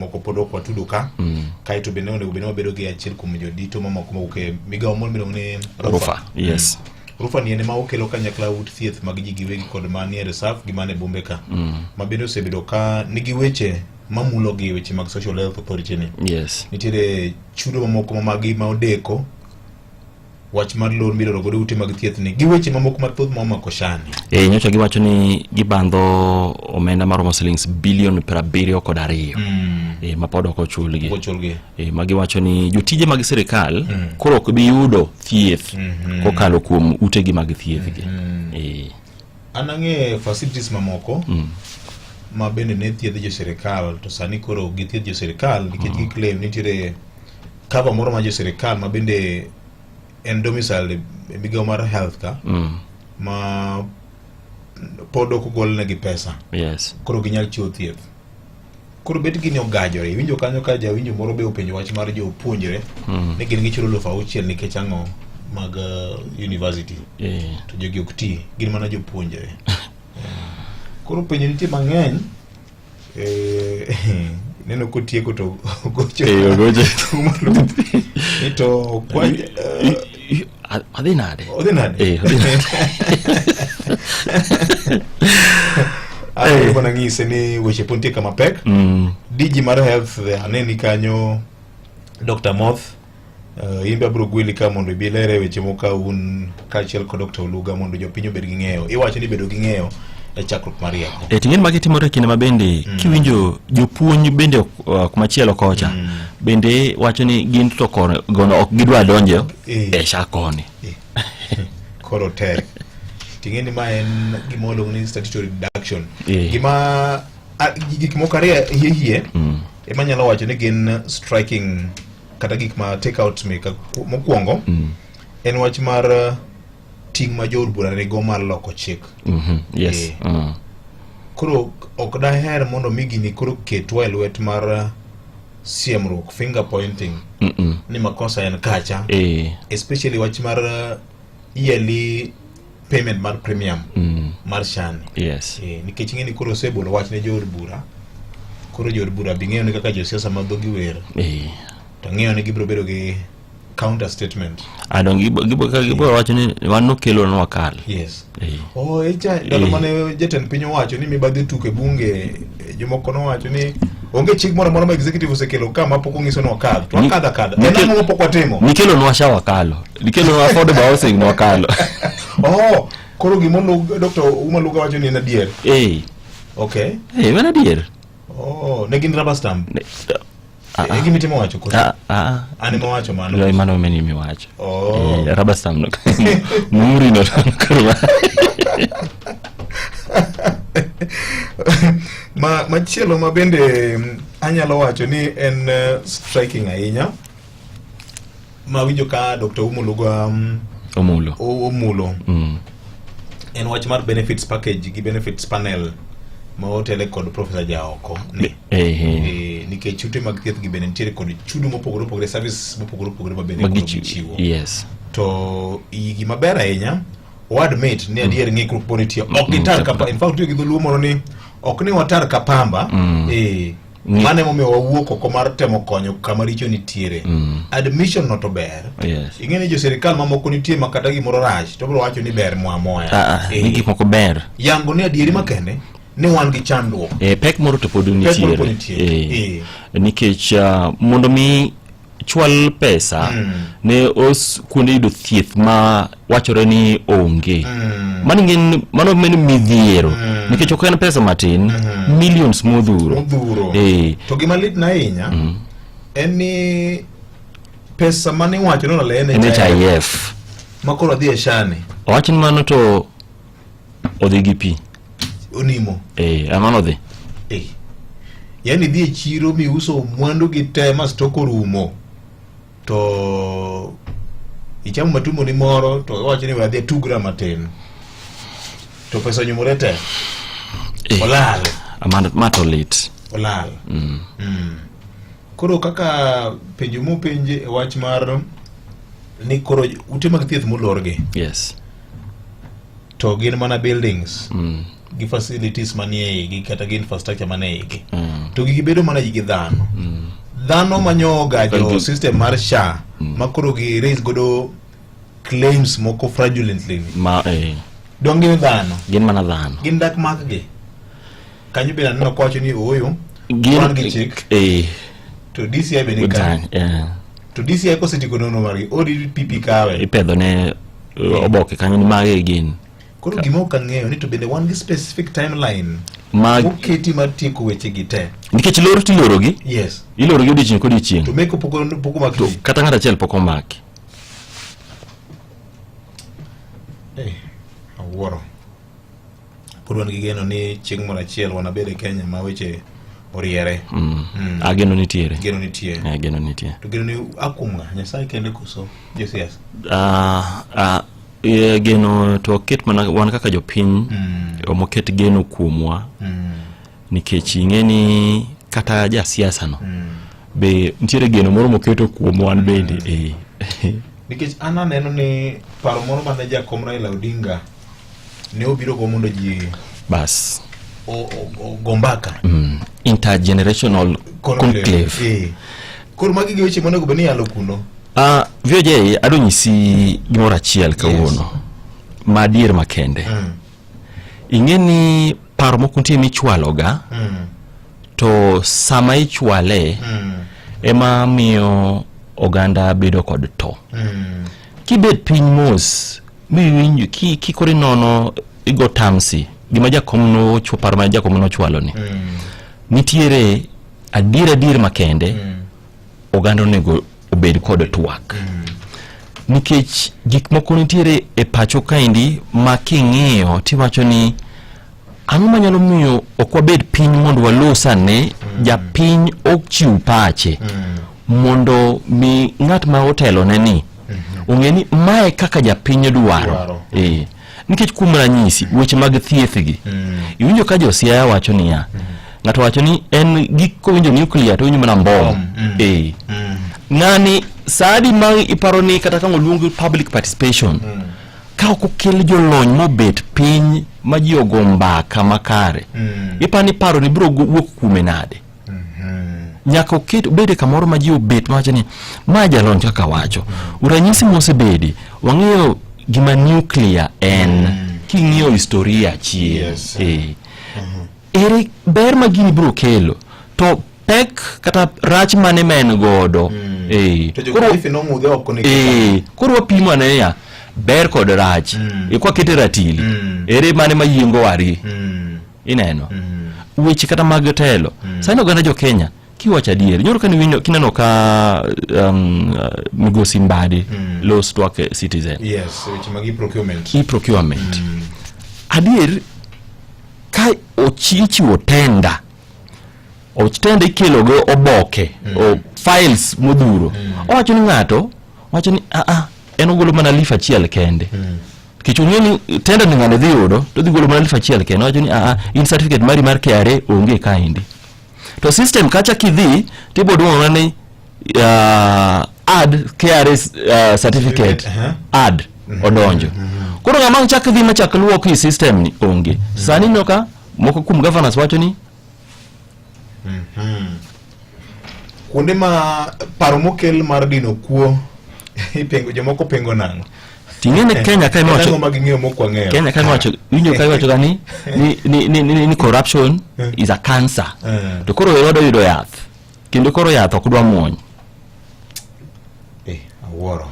Moko pod ok watudo ka. Kaeto bende onego bed ni wabedo gi achiel kuom jodito mamoko mowuok e migawo moro miluongo ni Rufa. Rufa, yes. Rufa ni en ema okelo kanyakla ut thieth mag ji giwegi kod manie reserve gi mane bombe ka. Ma bende osebedo ka nigi weche mamulo gi weche mag Social Health Authority ni. Nitiere chudo mamoko ma magi ma odeko wach mar lor miloro godo ute mag thieth ni gi weche mamoko mathoth ma omako shani. E, nyocha giwacho ni gibandho omenda maromo silings bilion 72 e, ma pod ok ochulgi. Ochulgi. E, ma giwacho ni jotije mag sirikal koro ok bi yudo thieth kokalo kuom utegi mag thieth gi. E, An ang'e facilities mamoko ma bende ne thiedho jo sirikal to sani koro ok githiedh jo sirikal nikech giclaim nitiere cover moro ma jo sirikal ma bende en domiciled e migawo mar health ka ma pod ok ogolnegi pesa koro ginyal chiwo thieth. Koro bet gini ogajore. Iwinjo kanyo ka jawinjo moro be openjo wach mar jopuonjre ni gin gichulo 6,000 nikech ang'o mag university to jogi ok ti, gin mana jopuonjre. Koro penjo nitie mang'eny. Neno kotieko to ogocho. Ogocho. Ni to kwa Odhi nade? Odhi nade? Odhi nade? Adwaro mana ng'ise ni weche pod nitie kama pek. DG mar health aneni kanyo Dr. Moth. In be abiro gweli ka mondo ibi ilere weche moko ka un kaachiel kod Dr. Oluga mondo jopiny obed gi ng'eyo. Iwacho ni bedo gi ng'eyo e chakruok mar rieko. E, ting'eni magi timore e kinde ma bende kiwinjo jopuonj bende kumachielo kocha bende wacho ni gin to gono ok gidwa donjo e SHA koni. Koro tek. Ting'eni ni ma en gima waluongo ni statutory deduction. Gima gik moko ariyo hie hie ema nyalo wacho ni gin striking kata gik ma take out meka. Mokwongo en wach mar ting' ma jood bura nigo mar loko chik. Koro ok daher mondo mi gini koro ketwa e lwet mar siemruok, finger pointing ni makosa en kacha, especially wach mar yearly payment mar premium mar SHA ni. Nikech ing'e ni koro osebolo wach ne jood bura, koro jood bura bi ng'eyo ni kaka josiasa ma dhogi wer to ng'eyo ni gibiro bedo gi counter statement. Adong gibo wacho ni wan nokelo nwakal. Yes. Oh, echa ndalo mane jatend piny owacho ni mibadhi otuk e bunge, jomoko nowacho ni onge chik moro amora ma executive osekelo ka ma pok onyiso ni wakadh. To wakadho akadha. En ang'o ma pok watimo? Nikelo nwa SHA wakalo. Nikelo nwa affordable housing nwakalo. Oh, koro gima Dr. Uma Luga wacho ni en adier. Okay. En adier. Oh, ne gin rubber stamp. E gima itimo wacho koso? Ah, ah. An ema wacho mano. Lo mano meni miwacho. Oh. Rubber stamp no. Muhuri no koro. Ma machielo ma bende anyalo wacho ni en striking ahinya ma winjo ka Dr. Omulo ga Omulo. Omulo. En wach mar benefits package gi benefits panel ma otele kod Professor Jaoko ni. Nikech ute mag thieth gi bende nitiere kod chudo mopogore opogore, service mopogore opogore ma bende koro gichiwo. To gima ber ahinya, o admit ni adier ng'ikruok pod nitie. Ok gitar ka in fact tiyo gi dholuo moro ni ok ni watar ka pamba. Mano emomiyo wawuok oko mar temo konyo kama richo nitiere. Admission no to ber. Ing'e ni jo sirikal mamoko nitie ma kata gimoro rach to biro wacho ni ber moa moya. Ni gik moko ber. Yango ni adieri makende ni wan gi chandruok. Pek moro to pod Pek moro nitiere. pod nitie. Nikech mondo mi chwal pesa ne os kuonde yudo thieth ma wachore ni onge. Mano ing'e mano meno midhiero. Nikech ok en pesa matin, millions modhuro. Modhuro. To gima lit na ahinya en ni pesa mane iwacho ni olal e NHIF. Ma koro dhi e SHA ni. Owach ni mano to odhi gi pi. Onimo. Ang'o nodhi? Yaani idhi e chiro miuso mwandu gi te ma stok orumo to ichamo matumbo ni moro to iwacho ni we adhi atugra matin to pesa onyumore te. Olal. Amanda, ma to lit. Olal. Koro kaka penjo mopenj e wach mar ni koro ute mag thieth molorgi. To gin mana buildings. Gi facilities manie igi kata gi infrastructure manie igi. To gigi bedo mana gi dhano. Dhano manyo gajo system mar SHA ma koro gi raise godo claims moko fraudulently ni. Ma eh, Dong gin dhano. Gin mana dhano. Gin dak makgi. Kanyo bende aneno kowacho ni ooyo. Gin Wan gi chik. To DCI be ni ka. To DCI kosetieko nonro margi, ODPP kawe. Ipedho ne oboke kanyo ni mage e gin. Koro gima ok ang'eyo ni to bende wan gi specific timeline Ma moketi mar tieko weche gi te. Nikech lor tilorogi. Yes. Ilorogi odiochieng' kodiochieng'. To meko pok omaki To kata ng'at achiel pok omaki. Eh, awuoro. Pod wan gi geno ni chieng' moro achiel wanabed e Kenya ma weche oriere. Ah, geno nitiere. Geno nitie. Eh, geno nitie. To geno ni a kuom ng'a? Nyasaye kende koso josiasa? Ah, ah, e, geno to ket mana wan kaka jopiny omoket geno kuomwa nikech ing'e ni kata jasiasa no be nitiere geno moro moketo kuom wan bende eh. Nikech an aneno ni paro moro mane jakom Raila Odinga ne obiro go mondo ji bas ogo mbaka intergenerational conclave. Eh. Koro magi gi weche monego bed ni iyalo kuno. VOJ adwa nyisi gimoro achiel kawuono ma adier makende. Ing'e ni paro moko nitie michwaloga to sama ichwale ema miyo oganda bedo kod to. Kibet piny mos miwinj kikoro inono igo tamsi gima jakom nochwo paro ma jakom nochwalo ni nitiere adier adier makende oganda onego obed kod twak nikech gik moko nitiere e pacho kaendi ma king'iyo tiwacho ni ang'o manyalo miyo ok wabed piny mondo walos ane japiny ochiw pache mondo mi ng'at ma otelone ni ong'e ni mae kaka japiny dwaro Dwaro. eh nikech kuom ranyisi weche mag thieth gi iwinjo ka josiaya wacho niya ng'ato wacho ni en gik kowinjo nuclear to owinjo mana mbom eh ng'ani saadi ma iparo ni kata ka oluong public participation ka ok okel jolony mobet piny ma ji ogo mbaka makare iparo ni paro ni biro wuok kuome nade nyaka oket obed e kamoro ma ji obet mawacho ni ma jalony kaka wacho ranyisi mosebedi wang'eyo gima nuclear en king'iyo historia chien Yes. eh. ere ber ma gini biro kelo to pek kata rach mane ma en godo eh. To Koro- jo-Kilifi nong'udhe oko nikech eh, koro wapimo ane ya ber kod rach mm. kwakete ratili ere mane ma yiengo wargi ineno weche kata mag telo sani oganda jo Kenya kiwacho adier nyoro kane winjo kineno ka migosi Mbadi los twak e Citizen Yes, weche mag e-procurement. e-procurement adier ka ichiwo tenda tenda ikelo go oboke o files modhuro owacho ni ng'ato wacho ni a a en ogolo mana alif achiel kende nikech ong'e ni tenda ni ng'ano dhi yudo to odhi golo mana alif achiel kende owacho ni a a in certificate mari mar KRA onge kaendi to system kacha kidhi tibo duong'o mana ni add KRA certificate add odonjo koro ng'ama ang' chak dhi machak luok i system ni onge sani ineno ka moko kuom governors wacho ni Kuonde ma paro mokel mar dino kuo ipengo jomoko pengo nang'o? Ting'e ni Kenya ka En iwacho ang'o ma ging'eyo mok wang'eyo? Kenya ka iwacho winjo ka iwacho ga ni ni ni, ni, ni, ni corruption is a cancer. To koro wadwa yudo yath. Kendo koro yath ok dwa muony. Eh, awuoro.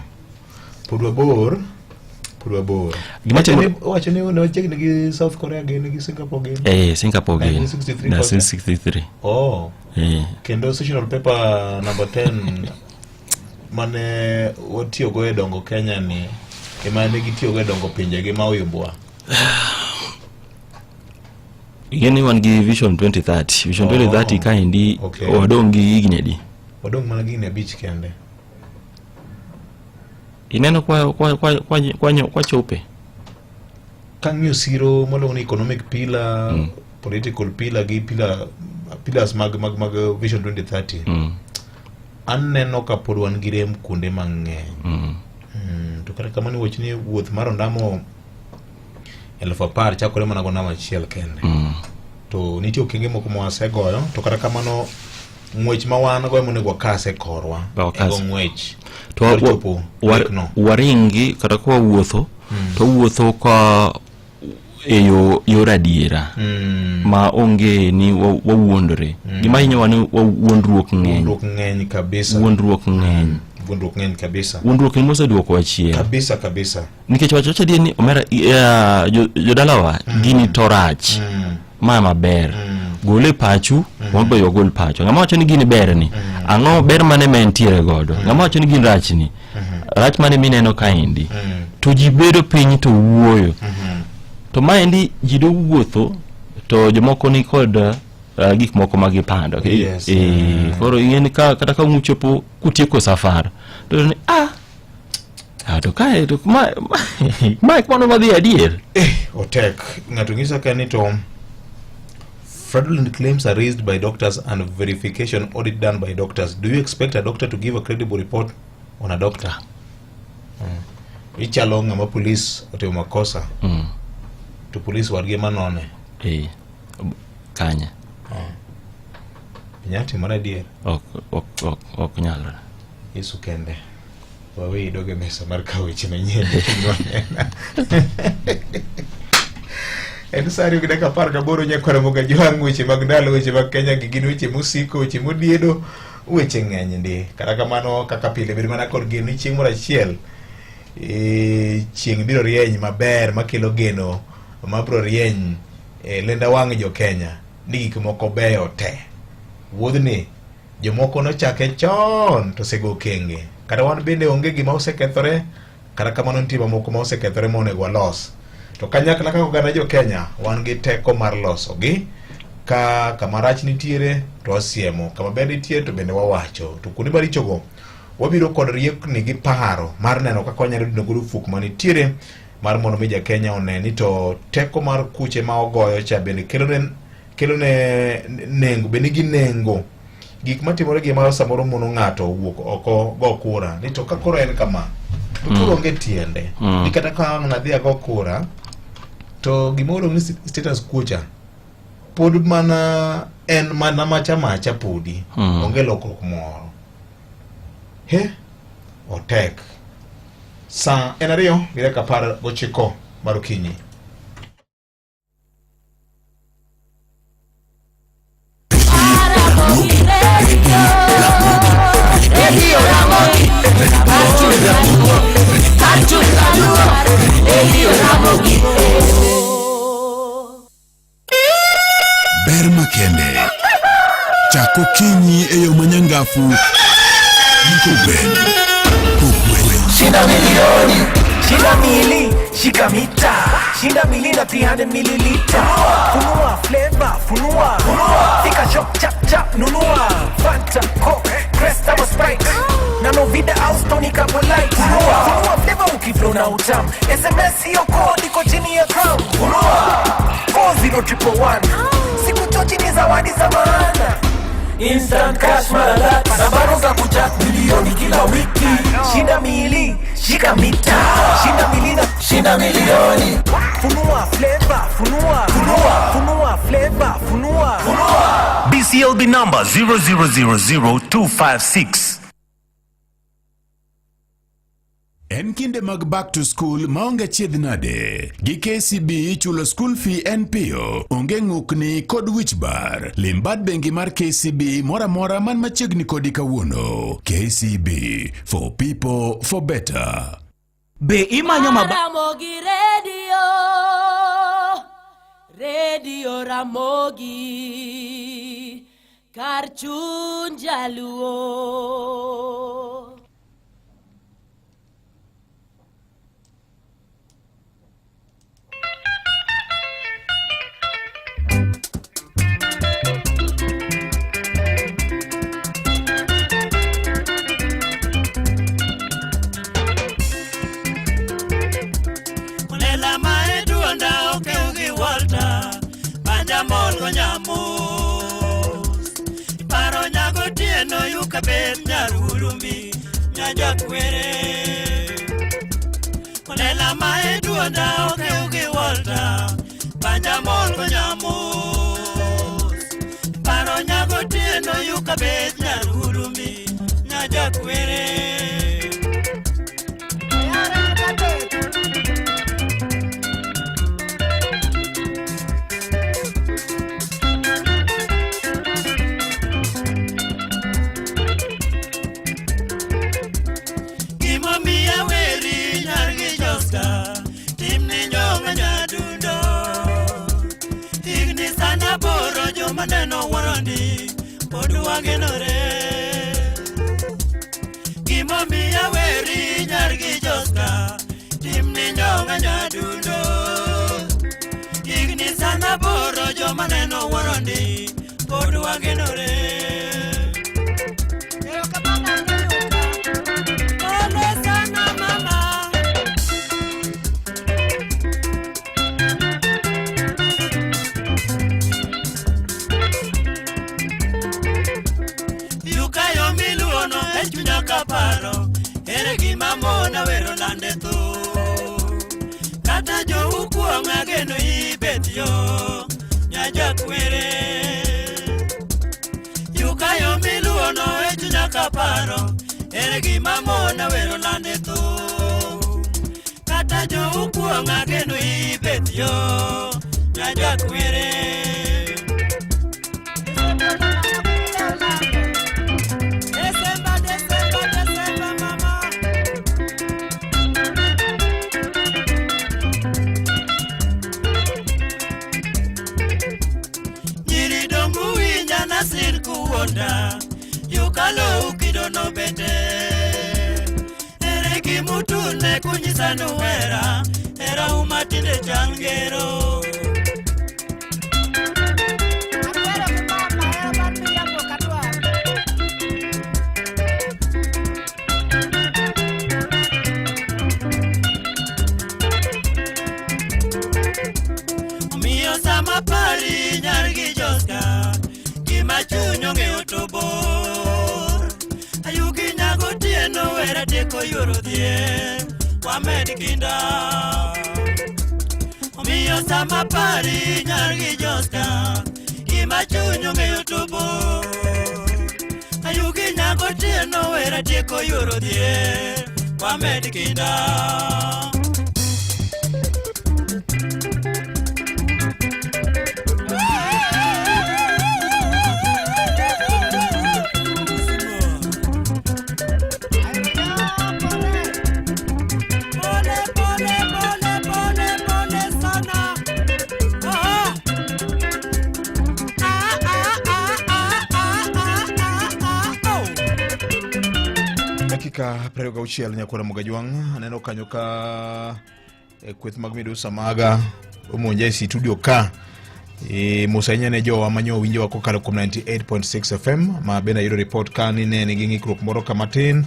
Pod wabor. Pod wabor. Gima Wacho timore- ni- Wacho ni ne wachiegni gi South Korea gin gi Singapore gin. Eh, Singapore gin. 1963 kocha. 1963. Oh. Eh. Kendo sessional paper number 10 mane watiyogo e dongo Kenya ni ema ne gitiyogo e dongo pinjegi ma oyombowa. Ing'e ni wan gi Vision 2030. Vision Oh. 2030 kaendi Okay. wadong' gi higni adi? Wadong' mana gi higni abich kende. Ineno kwa kwa kwa kwa, kwa, kwa chope. Kang'iyo siro maluongo ni economic pillar, political pillar gi pillar pillars mag mag mag Vision 2030. Aneno ka pod wan gi rem kuonde mang'eny. To kata kamano iwacho ni wuoth mar ondamo 10,000 chakore mana gondamo achiel kende. To nitie okenge moko ma wasegoyo to kata kamano ng'wech ma wan go ema onego wakase korwa Ba wakas. e go ng'wech To mar chopo lekno. waringi kata ka wawuotho to wawuotho ka e yo yor adiera ma onge ni wawuondore. Gima hinyowa ni wuondruok ng'eny. Wuondruok ng'eny kabisa. Wuondruok ng'eny. Wuondruok ng'eny kabisa. Wuondruok ema oseduokowa chien. Kabisa kabisa. Nikech wacho wacho adier ni omera jodalawa gini to rach. Ma maber. Gole pachu, wan be wagol pachwa. Ng'ama wacho ni gini ber ni, ang'o ber mane ma entiere godo? Ng'ama wacho ni gini rach ni, rach mane mineno kaendi? To ji bedo piny to wuoyo. To maendi ji do wuotho to jomoko ni kod gik moko ma gipando. Yes. Koro ing'e ni ka kata ka uchopo kutieko safar to ni to kae to ma ma mano madhi adier. Otek. Ng'ato nyisa ka ni to fraudulent claims are raised by doctors and verification audit done by doctors. Do you expect a doctor to give a credible report on a doctor? Ichalo ng'ama police otimo makosa to police wadgi ema none. Kanye? Nyalo timore adier. Ok nyalre. Yesu kende. Wawe idog e mesa mar kawo weche manyien. En sa ariyo gi dakika 18 nyakwara moga jwang' weche mag ndalo, weche mag Kenya gi gin weche mosiko, weche modiedo, weche ng'eny ndi. Kata kamano kaka pile bed mana kod geno ni chieng' moro achiel chieng' biro rieny maber makelo geno mabiro rieny e lenda wang' jo Kenya ni gik moko beyo te. Wuodhni jomoko nochake chon to osego okenge. Kata wan bende onge gima osekethore, kata kamano nitie mamoko ma osekethore ma onego walos. To kanyakla kaka oganda jo Kenya wan gi teko mar losogi. Ka kama rach nitiere to wasiemo, kama ber nitie to bende wawacho. To kuonde marichogo wabiro kod riekni gi paro mar neno kaka wanyalo dino godo fuok manitiere mar mondo mi ja Kenya one ni to teko mar kuche ma ogoyo cha bende kelone nengo, be nigi nengo. Gik matimore gi ma samoro mono ng'ato wuok oko go kura ni to ka koro en kama to koro onge tiende. Ni kata ka ang' nadhi ago kura to gimoro ni status quo cha pod mana en mana macha macha podi. Onge lokruok moro. He, otek. Sa en ariyo gi dakika 19 mar okinyi. Ber makende. Chak okinyi e yo manyangafu gi kogwen. Kogwen. Shinda milioni, shinda mili, shika mita, shinda mili na 300 mililita. Funua flavor, funua. Fika shop chap chap nunua. Fanta, Coke, Crest ama Sprite. Na Novida au Stony Couple Light. Funua flavor ukiflow na utam. SMS hiyo code iko chini ya crown. Funua 40111. Siku chochi ni zawadi za maana. Instant cash mara laki. Na bado za kuchat milioni kila wiki. Shinda mili, shika mita. Shinda mili na shinda milioni. Funua flavor, funua. Funua. Funua flavor, funua. Funua. BCLB number 0000256. En kinde mag back to school maonge chiedh nade. Gi KCB chulo school fee en piyo, onge ng'ukni kod wich bar. Lim bad bengi mar KCB moro amora man machiegni kodi kawuono. KCB, for people, for better. Be imanyo maba Ramogi Radio, Radio Ramogi, kar chuny jaluo. Lela ma eduonda okew gi Walter Banja mol go nyamus Paro nyago tieno yuka bet nyarurumbi nyajakwere Lela ma eduonda okew gi Walter Banja mol go nyamus gotieno yuka bet nyarurumi nyajakwere. Gimomiyo aweri nyar gi Joska, timni nyong'a nyadundo. Higni sana boro joma neno wuorondi, pod wagenore. Gimomiyo aweri nyar gi Joska, timni nyong'a nyadundo. Higni sana boro joma neno wuorondi, pod wagenore. Pole sana mama. Yukayo miluono e chunya kaparo, ere gima mona wero lande thum. Kata jou kuong' ageno ibet yo, nyajakwere. Yukayo miluono e chunya kaparo, ere gima mona wero lande thum. Kata jou kuong' ageno ibet yo, nyajakwere. Desemba, Desemba, Desemba, mama. Nyiri dongu winja nasir kuwuonda, yukalo ukido nobete. Ere gimutune kunyisa nuhera, hera umatinde chal ngero. Akwero gi mama, hera mar miriambo ok adwar. Omiyo sama pari nyar gi Joska, gima chuny ong'eyo to bor. Ayugi nyago tieno wera tieko yuoro dhier, wamed kinda. Omiyo sama pari nyar gi Joska, gima chuny ong'eyo to bor. Ayugi nyago tieno wera tieko yuoro dhier, wamed kinda. Pole, pole, pole, pole, pole sana. Ah. Ah, ah, ah, ah, ah, ah, ah, ah, oh. Dakika 26 nyakwara Mogajwang' aneno kanyo ka e kweth mag midusa maga omonja e studio ka e, mos ahinya ne jowa manyo winjowa kokalo kuom 98.6 FM ma bende ayudo report ka ni ne nigi ng'ikruok moro ka matin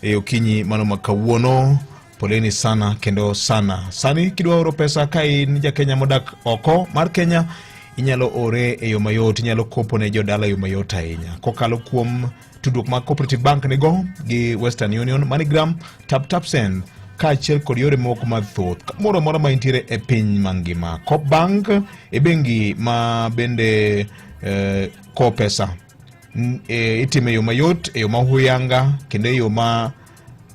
e okinyi mano ma kawuono poleni sana kendo sana sani kidwa oro pesa ka in ja Kenya modak oko mar Kenya inyalo ore e yo mayot inyalo kopo ne jodala e yo mayot ahinya kokalo kuom tudruok ma Cooperative Bank nigo gi Western Union, MoneyGram, TapTapSend kaachiel kod yore moko mathoth kamoro amora ma intiere e piny mangima. Coop Bank e bengi ma bende eh, kowo pesa itime e yo mayot, e yo ma huyanga kendo e yo ma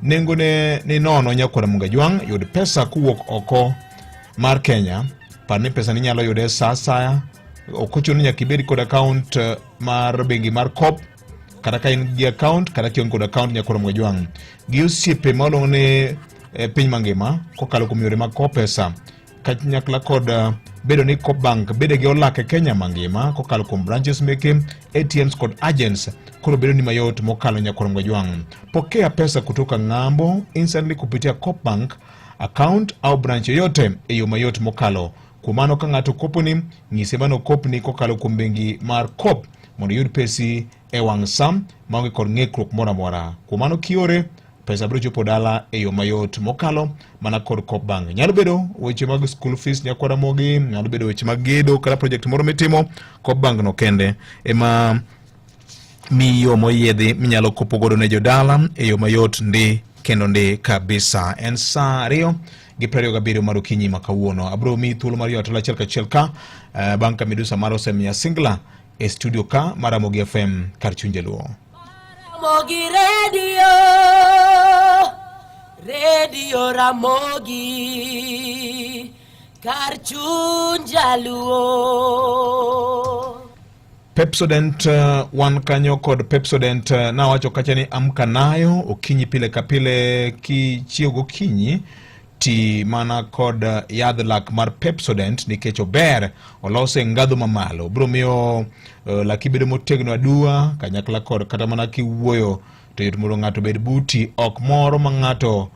nengone ni nono nyakwara Mungajwang' yud pesa kowuok oko mar Kenya. Par ni pesa ni inyalo yude sa asaya, ok ochuno ni nyaka ibed kod account mar bengi mar Coop kata ka in gi account kata kionge kod account nyakwara Mungajwang' gi osiepe ma waluongo ni piny mangima kokalo kuom yore mag kowo pesa kanyakla kod bedo ni Coop Bank bede gi olak e Kenya mangima kokalo kuom branches meke, ATMs kod agents koro bedo ni mayot mokalo nyakwar Mgajwang'. Pokea pesa kutoka ng'ambo instantly kupitia Coop Bank account au branch yoyote e yo mayot mokalo. Kuom mano ka ng'ato koponi, nyise mano kopni kokalo kuom bengi mar Coop mondo iyud pesi e wang' sa maonge kod ng'ikruok moro amora. Kuom mano kiore pesa biro chopo dala e yo mayot mokalo mana kod Coop Bank. Nyalo bedo weche mag school fees nyakwar Ramogi, nyalo bedo weche mag gedo kata project moro mitimo, Coop Bank no kende ema miyi yo moyiedhi minyalo kopo godo ne jodala e yo mayot ndi kendo ndi kabisa. En saa 2:27 mar okinyi ma kawuono. Abiro miyi thuolo mar ywak achiel kachiel ka bang' ka midusa mar osemiya singla e studio ka mar Ramogi FM kar chuny jaluo. Ramogi Radio, Radio Ramogi, kar chuny jaluo. Pepsodent wan kanyo kod Pepsodent nawacho kacha ni amka nayo okinyi pile ka pile kichiew gokinyi ti mana kod yadh lak mar Pepsodent nikech ober olose e ngadho mamalo biro miyo laki bedo motegno aduwa kanyakla kod kata mana kiwuoyo to yot mondo ng'ato obed buti ok moro ma ng'ato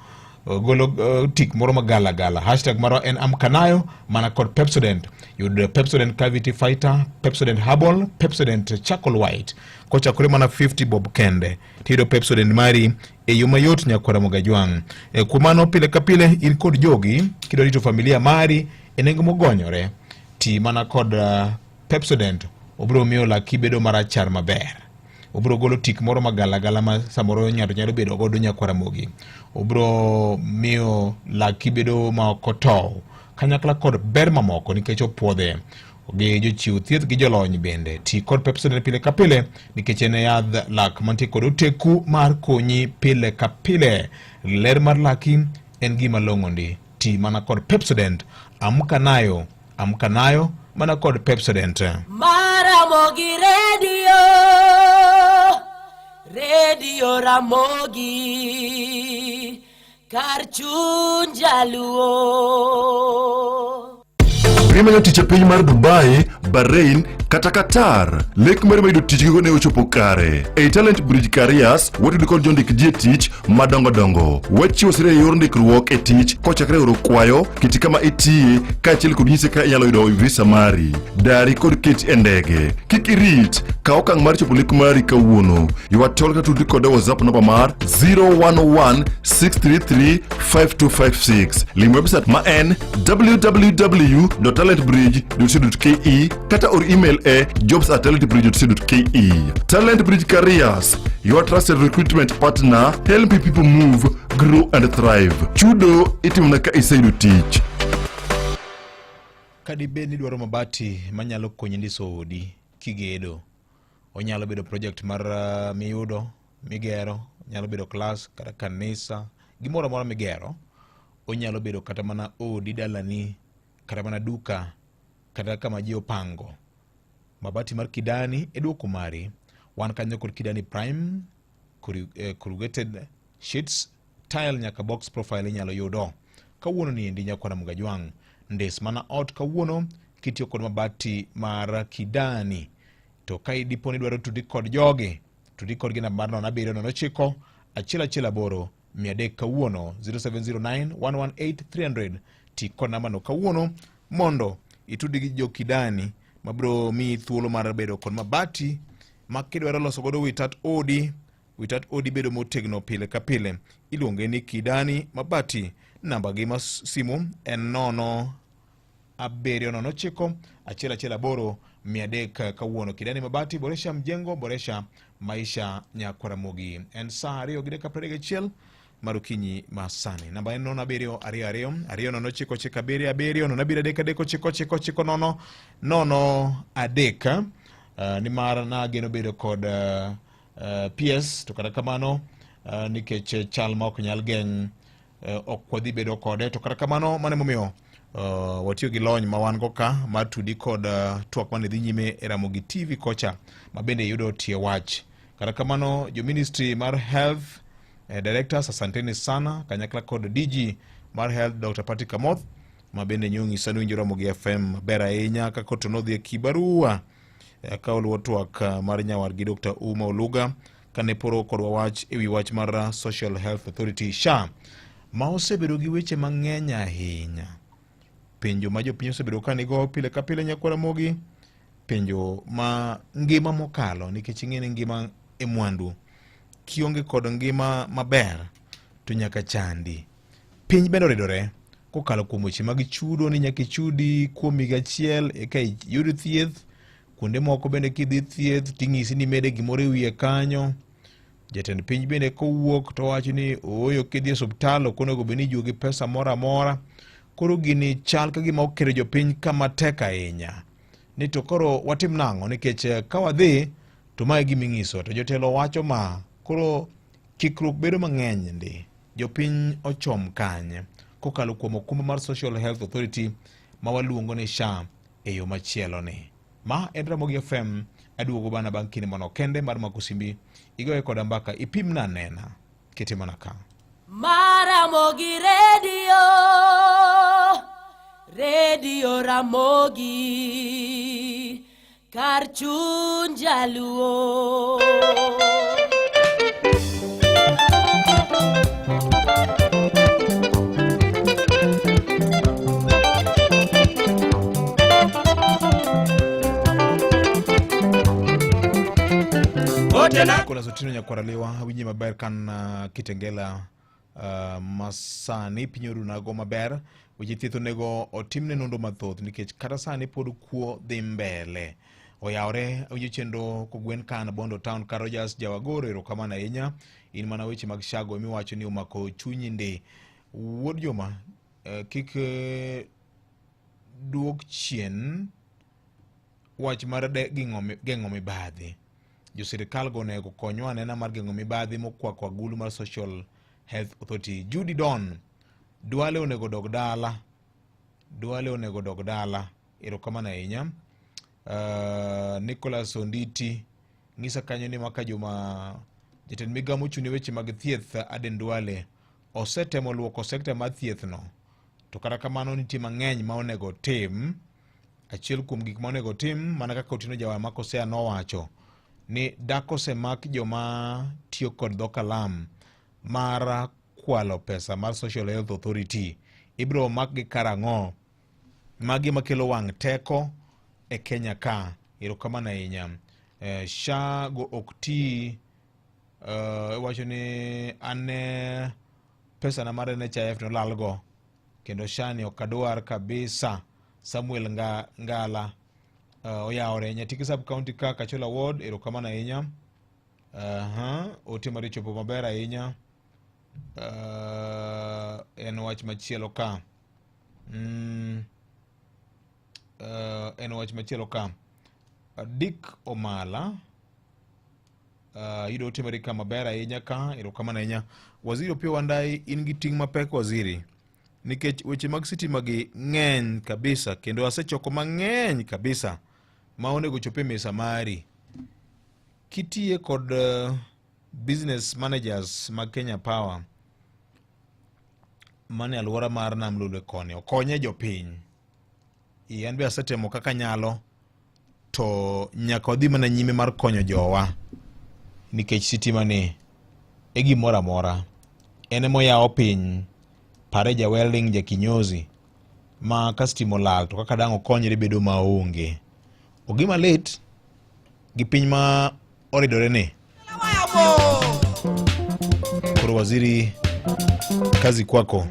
golo tik moro magala gala. Hashtag marwa en amka nayo mana kod Pepsodent. Yud Pepsodent Cavity Fighter, Pepsodent Herbal, Pepsodent Charcoal White kochakore mana 50 bob kende tiyudo Pepsodent mari e yo mayot nyakwara Mogajwang'. Kuom mano pile ka pile in kod jogi kidwa rito familia mari e nengo mogonyore ti mana kod Pepsodent obiro miyo laki bedo marachar maber. Obiro golo tik moro magalagala ma samoro ng'ato nyalo bedo godo nyakwara Ramogi. Obiro miyo laki bedo ma ok otow kanyakla kod ber mamoko nikech opuodhe gi jochiw thieth gi jolony bende. Ti kod Pepsodent pile ka pile nikech en e yadh lak mantie kod oteku mar konyi pile ka pile. Ler mar laki en gima long'o ndi. Ti mana kod Pepsodent. Amka nayo, amka nayo mana kod Pepsodent. Maramogi Radio, Radio Ramogi, kar chuny jaluo. Imanyo tich e piny mar Dubai, Bahrain kata Qatar. Lek mar yudo tich giko ne ochopo kare. Ei Talent Bridge Careers, watudo kod jondik ji e tich madongo dongo. Wachiwo sire e yor ndikruok e tich kochakre oro kwayo, kiti kama itiye, kaachiel kod nyise ka inyalo yudo visa mari, dari kod keti e ndege. Kik irit, kaw okang' mar chopo lek mari kawuono. Ywa tol kata tudri kode WhatsApp namba mar 011 633 5256. Lim website ma en www.talentbridge.co.ke kata or email e jobs@talentbridge.co.ke. Talent Bridge Careers, your trusted recruitment partner, helping people move, grow and thrive. Chudo itimona ka iseyudo tich. Kadibed ni idwaro mabati manyalo konyi ndiso odi kigedo, onyalo bedo project mar miyudo migero, nyalo bedo klas kata kanisa, gimoro amora migero, onyalo bedo kata mana odi dalani, kata mana duka, kata kama ji opango. Mabati mar Kidani e duoko mari. Wan kanyo kod Kidani Prime, corrugated sheets, tile nyaka box profile inyalo yudo. Kawuono ni endi nyakwara Mugajwang', ndes mana ot kawuono kitiyo kod mabati mar Kidani. To ka dipo ni idwaro tudi kod jogi, tudi kodgi namba mar 07 09 1 1 8 300 kawuono 0709 118 300. Ti kod nambano kawuono mondo itudi gi jo Kidani mabiro miyi thuolo mar bedo kod mabati ma kidwaro loso godo wi tat odi, wi tat odi bedo motegno pile ka pile. Iluonge ni Kidani Mabati. Namba gi mar simu en 0 7 0 9 1 1 8 300 kawuono. Kidani Mabati, boresha mjengo, boresha maisha nyakwaramogi. En saa 2:31 mar okinyi ma sani. Namba en 0 7 2 2 2 0 9 9 7 7 0 7 3 3 9 9 9 0 0 3. Nimar nageno bedo kod PS to kata kamano nikech chal ma ok nyal geng' ok wadhi bedo kode, to kata kamano mano emomiyo watiyo gi lony ma wan go ka mar tudi kod twak mane dhi nyime e Ramogi TV kocha ma bende yudo tie wach. Kata kamano jo ministry mar health directors asanteni sana kanyakla kod DG mar health Dr. Patrick Amoth ma bende nyong'isa ni winjo Ramogi FM maber ahinya kaka to nodhi e kibarua ka oluwo twak mar nyawargi Dr. Uma Oluga kane poro kodwa wach ewi wach mar Social Health Authority SHA ma osebedo gi weche mang'eny ahinya. Penjo ma jopiny osebedo ka nigo pile ka pile nyakwar Ramogi, penjo ma ngima mokalo nikech ing'e ni ngima e mwandu. Kionge kod ngima maber to nyaka chandi. Piny bende oridore kokalo kuom weche mag chudo ni nyaka ichudi kuom higa achiel eka iyud thieth. Kuonde moko bende kidhi thieth ting'isi ni imede gimoro e wiye kanyo. Jatend piny bende kowuok to wacho ni ooyo kidhi e osiptal ok onego bed ni ijuogi pesa moro amora. Koro gini chal ka gima oketo jopiny kama tek ahinya. Ni to koro watim nang'o nikech eh, ka wadhi to mae gima ing'iso to jotelo wacho ma koro kikruok bedo mang'eny ndi. Jopiny ochom kanye kokalo kuom okumba mar Social Health Authority ma waluongo ni SHA e yo machielo ni. Ma en Ramogi FM, aduogo bana bang' kinde manok kende mar mako simbi igoye koda mbaka ipimna anena kete mana ka. Maramogi Radio, Radio Ramogi, kar chuny jaluo. Nicholas Otieno Nyakwaraliwa winji maber kan uh, Kitengela uh, masani piny orunago maber weche thieth onego otimne nonro mathoth nikech kata sani pod kuo dhi mbele oyawore awinjo chenro kogwen kan Bondo Town ka Rogers Jawagoro erokamano ahinya in mana weche mag shago miwacho ni omako chunyi ndi wuod Juma uh, kik uh, duok chien wach mar geng'o mibadhi. Jo sirikal go onego konywa anena mar geng'o mibadhi mokwako agulu mar Social Health Authority. Judy Don, Duale onego dog dala. Duale onego dog dala. Erokamano ahinya. Uh, Nicholas Onditi ng'isa kanyo ni maka juma jatend migawo mochung' ne weche mag thieth Aden Duale osetemo luoko sekta mar thieth no to kata kamano nitie mang'eny ma onego tim Achiel kuom gik ma onego otim mana kaka Otieno Jawar ma Kosea nowacho ni dak osemak joma tiyo kod dho kalam mar kwalo pesa mar Social Health Authority ibiro makgi karang'o? Magi makelo wang' teko e Kenya ka. Erokamano ahinya. Eh, SHA go ok ti eh, iwacho ni an eh, pesana mar NHIF nolalgo kendo shani ok adwar kabisa Samuel Nga, Ngala uh, oyawore Nyatike sub county ka Kachola ward erokamano ahinya uh -huh. ote mari chopo maber ahinya uh, en wach machielo ka mm, uh, en wach machielo ka Dick Omala Uh, yudo ote mari ka maber ahinya ka erokamano ahinya waziri Opiyo Wandayi in gi ting' mapek waziri nikech weche mag sitima gi ng'eny kabisa kendo asechoko mang'eny kabisa ma onego chop e mesa mari kitiye kod uh, business managers mag Kenya Power mane alwora mar Nam Lolwe koni okonye jopiny Ee, an be asetemo kaka anyalo to nyaka wadhi mana nyime mar konyo jowa nikech sitima ni e gimoro amora en emoyawo piny pare ja welding ja kinyozi ma ka stima olal to kaka dang' okonyre bedo maonge ogima lit gi piny ma oridore ni koro waziri kazi kwako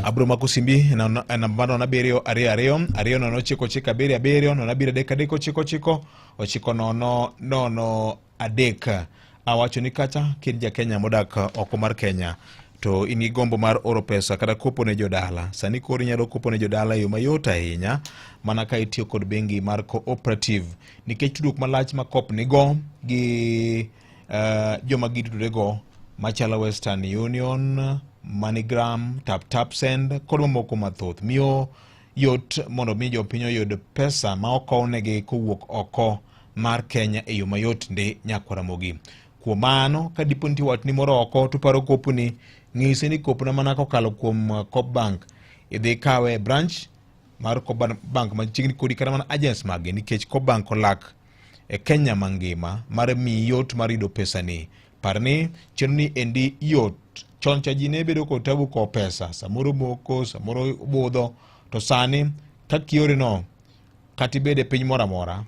abro mako simbi e namba nono abiriyo ariyo ariyo ariyo nono ochiko ochiko abiriyo abiriyo nono abiriyo adek adek ochiko ochiko ochiko nono nono adek awacho ni kata kin ja Kenya modak oko mar Kenya to in gi gombo mar oro pesa kata kopo ne jodala sani koro inyalo kopo ne jodala e yo mayot ahinya mana ka itiyo kod bengi mar cooperative nikech tudruok malach ma COP nigo gi uh, joma gitudorego machalo Western Union, MoneyGram, Tap Tap Send kod mamoko mathoth miyo yot mondo mi jopiny oyud pesa ma okownegi kowuok oko mar Kenya e yo mayot ndi nyakwar Ramogi. Kuom mano, ka dipo nitie watni moro oko to paro kopni, ng'ise ni kopna mana kokalo kuom uh, Coop Bank. Idhi kawe e branch mar Coop Bank machiegni kodi kata mana agents mage nikech Coop Bank olak e Kenya mangima mar miyi yot mar yudo pesani. Par ni chenro ni endi yot. Chon cha ji ne bedo kod tabu kowo pesa, samoro moko, samoro budho, to sani kaka ioreno kata ibed e piny moro amora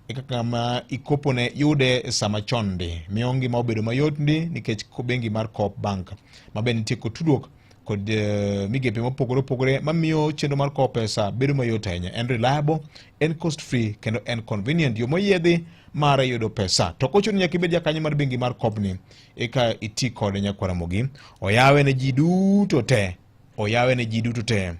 e kaka ma ikopone yude e sama chon ndi miyo ngima obedo mayot ndi nikech bengi mar Coop Bank ma be nitie kod tudruok kod uh, migepe mopogore opogore mamiyo chenro mar kowo pesa bedo mayot ahinya. En reliable, en cost free kendo en convenient. Yo moyiedhi mar yudo pesa. To kochuno ni nyaka ibed jakanyo mar bengi mar Coop ni eka iti kode nyakwar Ramogi. Oyawe ne ji duto te. Oyawe ne ji duto te.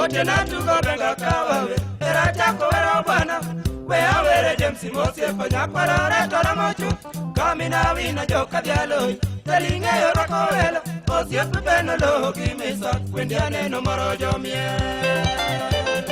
Otiena tugo benga kawawe Era chako wero bwana We awere James mosiepa nyakwara retora mochu Kamina wina joka dhialoi Teling'eyo rwako welo Osiep beno loho gi misa Wendi aneno moro jomiel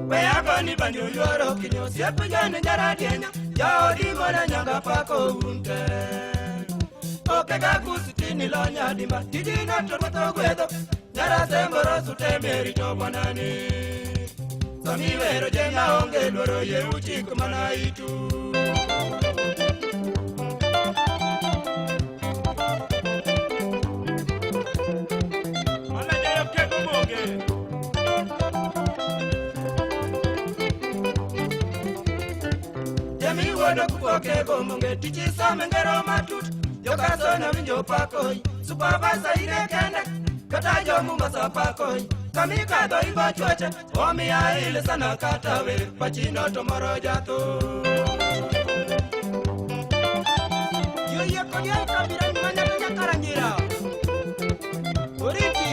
Weyagoni banjo yuoro kinyo osiep jane nyaradienya Jaodi mona nyanga pako unte Oke gakusi tini lonya dimba Tijina to rwatho gwedho Nyarasemboro sute meri to bwanani Sami wero jenga onge luoro ye uchik mana itu Jami wuodo kupoke gomonge tichi some ngero matut Jokasona winjo pakoi Supervisor ire kende Kata jo Mombasa pakoi Kamikadho igo chweche Omiya il sana kata wer Pachino to moro jatho Yoyie kodi ai kabira manyata nyakarangira Oriti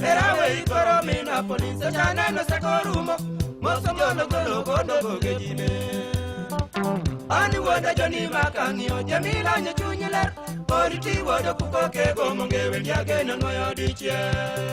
Erawe ikoro mina polise chaneno sekorumo Moso golo golo godo goge jime Ani wuoda joni makang'iyo Jamila nye chuny ler Oriti wuodo kukoke gomonge wendi ageno nwoyo dichiel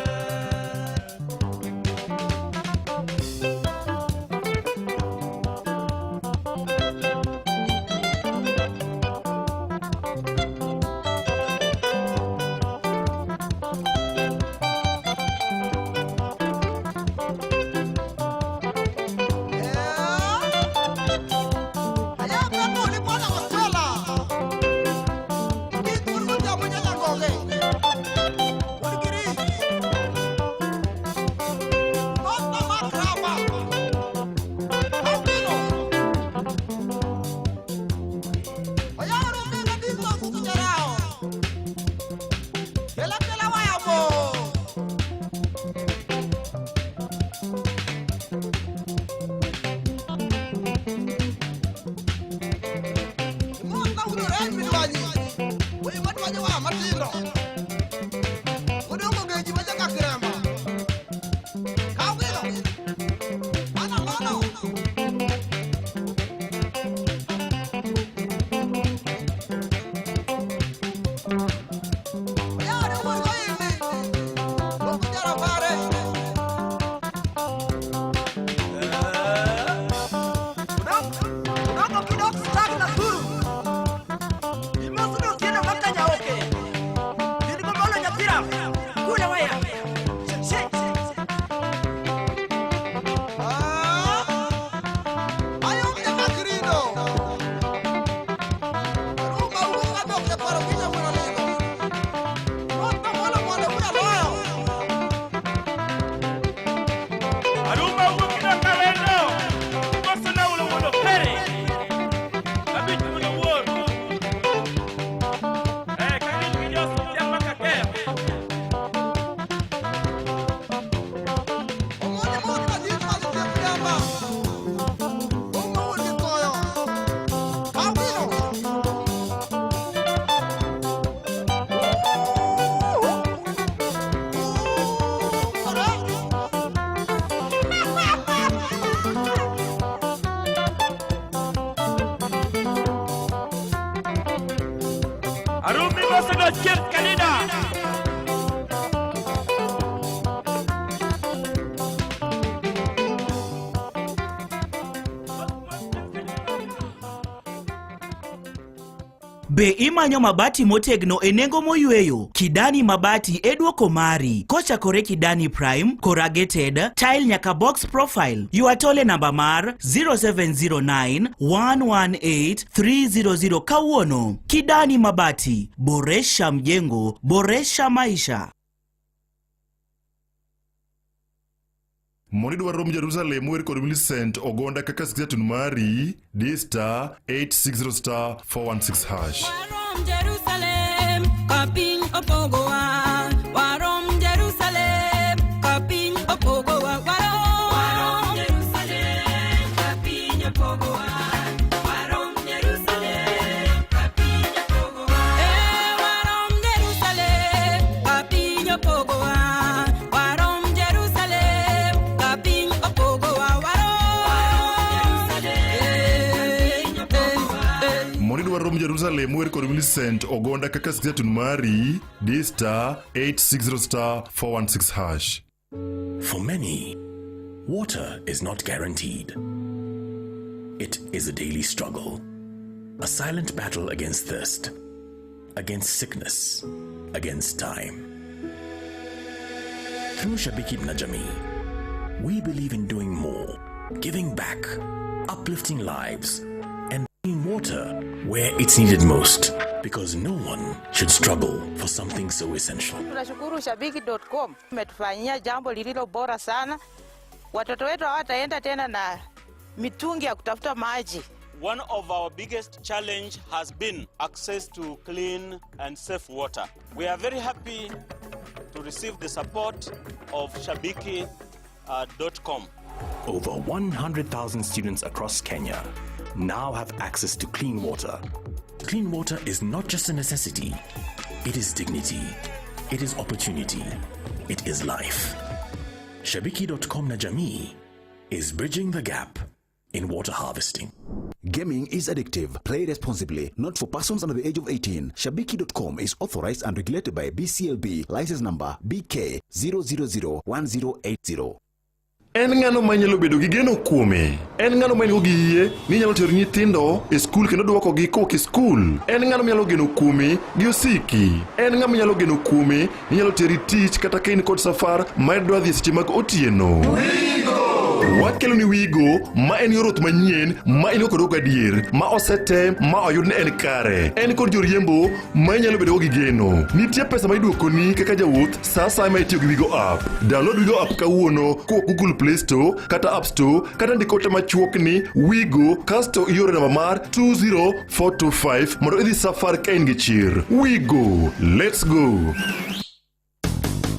Be imanyo mabati motegno e nengo moyweyo? Kidani Mabati e duoko mari. Kochakore Kidani Prime, Corrugated, Tile nyaka Box Profile. Ywa tole namba mar 0709 118 300 kawuono. Kidani Mabati, boresha mjengo, boresha maisha. Mondo idwar rom Jerusalem wer kod Millicent Ogonda kaka sikiza mari di star 860 star 416 hash. Warom Jerusalem, ka piny opogowa. Mondo idwar rom Jerusalem wer kod Millicent Ogonda kaka skiza tune mari, di star 860 star 416 hash. For many, water is not guaranteed. It is a daily struggle, a silent battle against thirst, against sickness, against time. Through Shabiki na Jamii, we believe in doing more, giving back, uplifting lives, and bringing water where it's needed most. Because no one should struggle for something so essential. Tunashukuru Shabiki.com umetufanyia jambo lililo bora sana. Watoto wetu hawataenda tena na mitungi ya kutafuta maji. One of our biggest challenge has been access to clean and safe water. We are very happy to receive the support of Shabiki.com. Over 100,000 students across Kenya now have access to clean water. Clean water is not just a necessity, it is dignity, it is opportunity, it is life. Shabiki.com na Jamii is bridging the gap in water harvesting. Gaming is addictive. Play responsibly. Not for persons under the age of 18. Shabiki.com is authorized and regulated by BCLB. License number BK 0001080. En ng'ano ma inyalo bedo gi geno kuome? En ng'ano ma in go gi yie ni inyalo tero nyithindo e skul kendo duokogi kowuok e skul? En ng'ano minyalo geno kuome gi osiki? En ng'ama inyalo geno kuome ni nyalo teri tich kata ka in kod safar ma idwa dhi e seche mag otieno? Wakelo ni Wigo ma en yor wuoth manyien ma in go kod gadier ma osetem ma oyud ni en kare. En kod joriembo ma inyalo bedo go gi geno. Nitie pesa ma iduokoni kaka jawuoth sa asaya ma itiyo gi Wigo app. Download Wigo app kawuono kowuok Google Play Store kata App Store kata ndik ote machuok ni Wigo kasto ioro namba mar 20425 mondo idhi safar ka in gi chir. Wigo, let's go.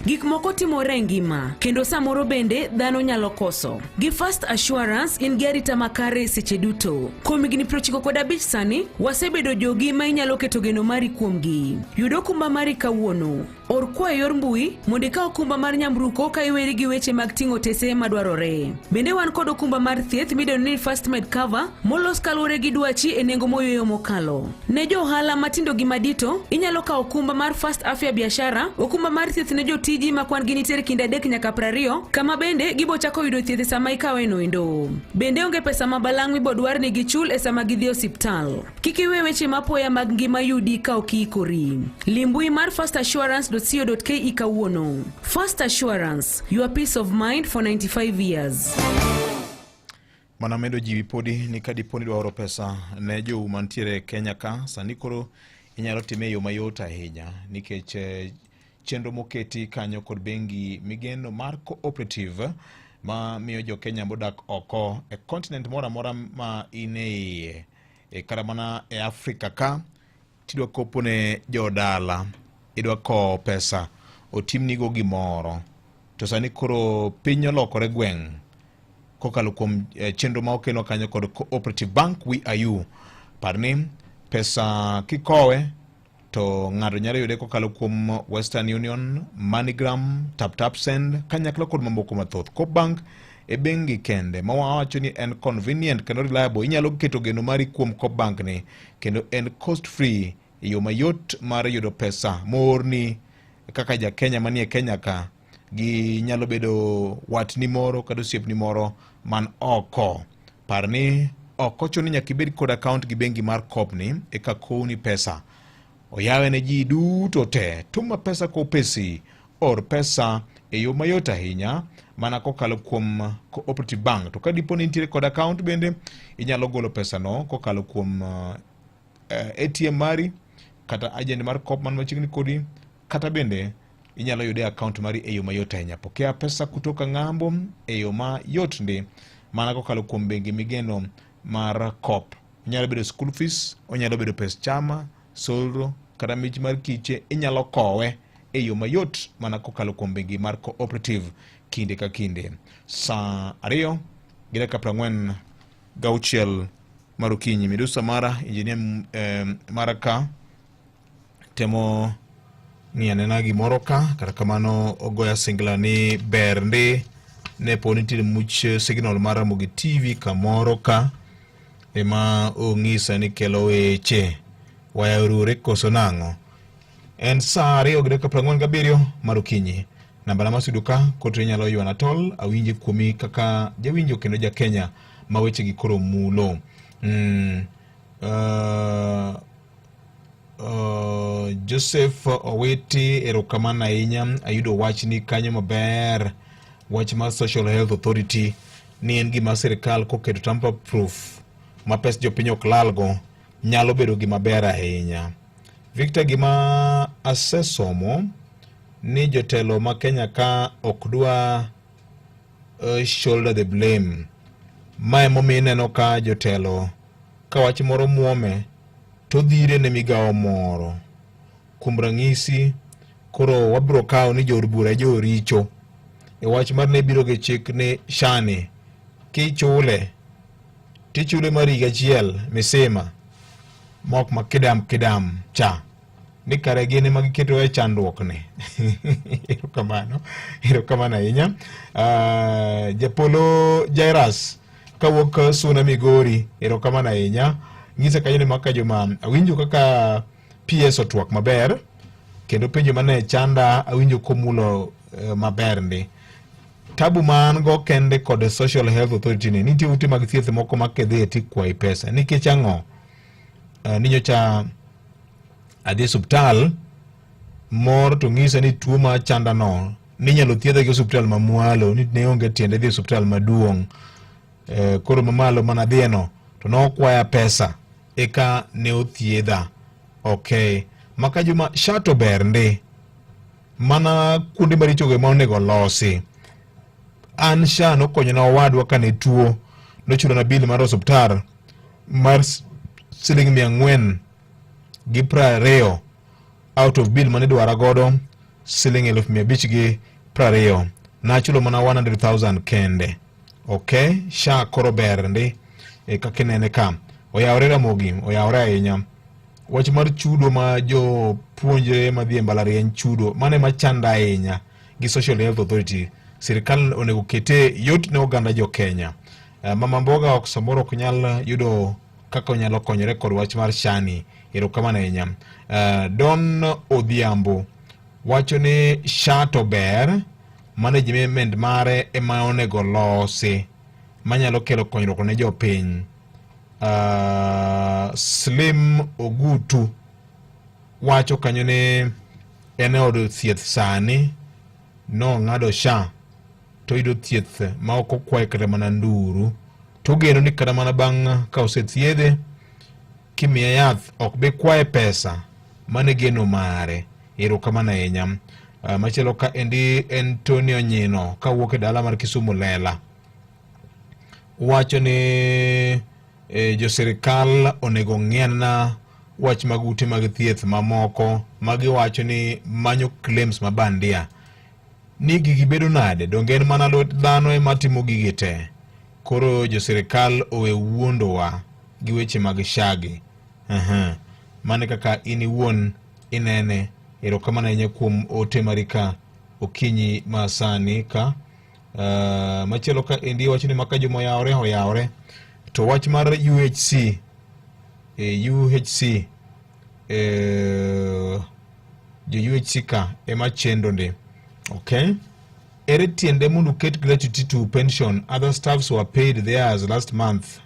Gik moko timore e ngima kendo samoro bende dhano nyalo koso. Gi First Assurance in gi arita makare seche duto. Kuom higni 95 sani, wasebedo jogi ma inyalo keto geno mari kuomgi. Yud okumba mari kawuono. Or kwayo e yor mbui mondo ikaw okumba mar nyamburko ka iweri gi weche mag ting'o otese madwarore. Bende wan kod okumba mar thieth midendo ni First Med Cover molos kaluwore gi dwachi e nengo moyweyo mokalo. Ne jo ohala matindo gi madito, inyalo kawo okumba mar First Afya Biashara, okumba mar thieth ne jotiji ma kwan gi nitiere kind 3 nyaka 20, kama bende gibo chako yudo thieth e sama ikawe no endo. Bende onge pesa ma balang' mibodwar ni gichul e sama gidhi e osiptal. Kik iwe weche mapoya mag ngima yudi ka ok iikori. Lim mbui mar firstassurance.co.ke kawuono. First Assurance, your peace of mind for 95 years. Mana medo jiwi podi ni ka dipo ni idwa oro pesa ne jou mantiere e Kenya ka, sani koro inyalo time e yo mayot ahinya nikech chenro moketi kanyo kod bengi migeno mar cooperative ma miyo jo Kenya modak oko e continent moro amora ma in e iye e kata mana e Afrika ka tidwa kopo ne jodala idwa kowo pesa otimnigo gimoro to sani koro piny olokore gweng' kokalo kuom chenro ma okelwa kanyo kod Cooperative Bank We Are You. Par ni pesa kikowe to ng'ato nyalo yude kokalo kuom Western Union, MoneyGram, Tap Tap Send kanyakla kod mamoko mathoth. Coop Bank e bengi kende ma wawacho ni en convenient kendo reliable. Inyalo keto geno mari kuom Coop Bank ni kendo en cost free e yo mayot mar yudo pesa moorni kaka ja Kenya manie Kenya ka gi nyalo bedo watni moro kata osiepni moro man oko. Par ni ok ochuno ni nyaka ibed kod account gi bengi mar Coop ni eka kowni pesa. Oyawe ne ji duto te. Tuma pesa kopesi, or pesa e yo mayot ahinya mana kokalo kuom Cooperative Bank. To ka dipo ni intiere kod account bende inyalo golo pesano kokalo kuom ATM mari kata agent mar Coop man machiegni kodi kata bende inyalo yude account mari e yo mayot ahinya. Pokea pesa kutoka ng'ambo e yo mayot ndi mana kokalo kuom bengi migeno mar Coop. Onyalo bedo school fees, onyalo bedo pes chama, solro kata mich mar kiche, inyalo kowe e yo mayot mana kokalo kuom bengi mar Cooperative kinde ka kinde. Saa 2:46 mar okinyi. Midusa mara, engineer mara ka temo ng'iyo anena gimoro ka, kata kamano ogoya singla ni ber ndi ne po nitiere much signal mar Ramogi TV kamoro ka. ema ong'isa ni kelo weche. Waya orure koso nang'o? En saa 2 gi dakika 47 mar okinyi. Nambana mar studio ka koto inyalo ywana tol awinje kuomi kaka jawinjo kendo ja Kenya ma wechegi koro mulo. Joseph Owiti, erokamano ahinya, ayudo wachni kanyo maber. Wach mar Social Health Authority ni en gima sirikal koketo tamper proof ma pes jopiny ok lalgo nyalo bedo gima ber ahinya. Victor, gima asesomo ni jotelo ma Kenya ka ok dwa shoulder the blame. Ma emomiyo ineno ka jotelo ka wach moro muome to dhire ne migawo moro. Kuom ranyisi, koro wabiro kawo ni jood bura e joricho e wach mar ne biro gi chik ni shani kichule tichule mar higa achiel misima mok ma kidam kidam cha ni kare gin ema giketo e chandruok ni. Erokamano, erokamano ahinya. Japolo Jairus kawuok Suna Migori, erokamano ahinya. Nyisa kanyo ni maka juma awinjo kaka PS otwak maber kendo penjo mane chanda awinjo komulo maber ndi. Tabu ma an go kende kod Social Health Authority ni nitie ute mag thieth moko ma kidhiye tikwayi pesa. Nikech ang'o? Ni nyocha adhi e osiptal moro to ng'isa ni tuo ma chanda no ninyalo thiedhe gi osiptal mamwalo ni ne onge tiende dhi e osiptal maduong'. Koro mamalo mana adhiye no to nokwaya pesa eka ne othiedha. Okay. Maka Juma, SHA to ber ndi. Mana kuonde marichogo ema onego losi. An SHA nokonyona owadwa kane tuo, nochulona bill mar osiptal mar siling 420 out of bill mane idwara godo siling 520,000. Nachulo mana 100,000 kende. Okay, SHA koro ber ndi e kaka inene ka. Oyawore Ramogi, oyawore ahinya. Wach mar chudo ma jopuonjre madhi e mbalariany chudo, mano ema chanda ahinya gi Social Health Authority. Sirikal onego kete yot ne oganda jo Kenya. Mama Mboga ok samoro ok nyal yudo kaka onyalo konyore kod wach mar SHA ni. Erokamano ahinya. Don Odhiambo wacho ni SHA to ber, management mare ema onego losi manyalo kelo konyruok ne jopiny. Slim Ogutu wacho kanyo ni en e od thieth sani nong'ado SHA to yudo thieth ma ok okwaye kata mana nduru, to ogeno ni kata mana bang' ka osethiedhe kimiye yath ok bi kwaye pesa, mano e geno mare. Erokamano ahinya. Machielo ka endi en Tony Onyino kawuok e dala mar Kisumu Lela wacho ni jo sirikal onego ng'ienna wach mag ute mag thieth mamoko magiwacho ni manyo claims ma bandia ni gigi bedo nade, donge en mana lwet dhano ema timo gigi te. Koro jo sirikal owe wuondowa gi weche mag shagi. Mano kaka in iwuon inene. Erokamano ahinya kuom ote mari ka okinyi ma sani ka. Machielo ka endi wacho ni maka joma oyawore oyawore. To wach mar UHC, UHC, jo UHC ka ema chendo ndi. Okay. Ere tiende mondo uket gratuity to pension? Other staffs were paid theirs last month.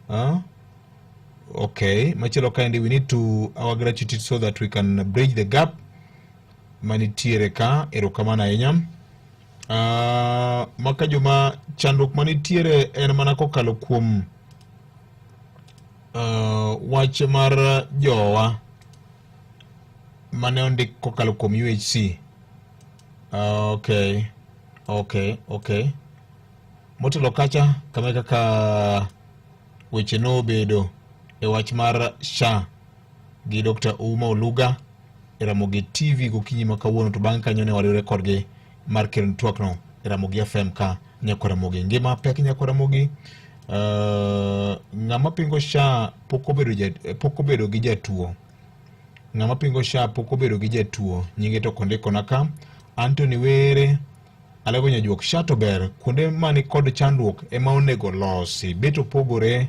Huh? Okay. Machielo ka endi we need to our gratuity so that we can bridge the gap manitiere ka. Erokamano ahinya. Maka joma chandruok manitiere en mana kokalo kuom wach mar jowa mane ondik kokalo kuom UHC. Okay, okay, okay. Motelo kacha kama kaka weche nobedo e wach mar SHA gi Dr. Ouma Oluga e Ramogi TV gokinyi ma kawuono, to bang' kanyo ne wariwore kodgi mar kelo twak no e Ramogi FM ka Nyakwar Ramogi. Ngima pek Nyakwar Ramogi. Ng'ama pingo SHA pok obedo pok obedo gi jatuo. Ng'ama pingo SHA pok obedo gi jatuo. Nyinge to kondikona ka. Anthony Were Alego Nyajuok, SHA to ber, kuonde mani kod chandruok ema onego losi. Bet opogore.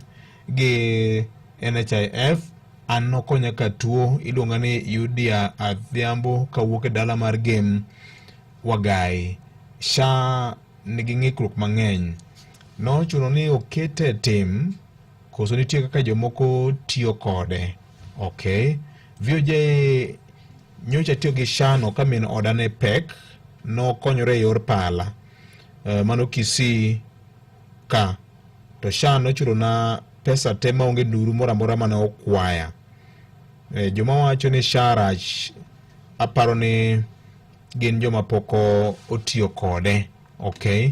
gi NHIF an nokonya ka tuo iluonga ni Yudia Adhiambo kawuok e dala mar Gem Wagai. SHA nigi ng'ikruok mang'eny. Nochuno ni okete e tim koso nitie kaka jomoko tiyo kode. Okay. VOJ nyocha tiyo gi SHA no ka min oda ne pek, nokonyore e yor pala. Mano Kisii ka. To SHA nochulo na pesa te maonge nduru moro amora mane okwaya. Joma wacho ni SHA rach aparo ni gin joma pok otiyo kode. Okay.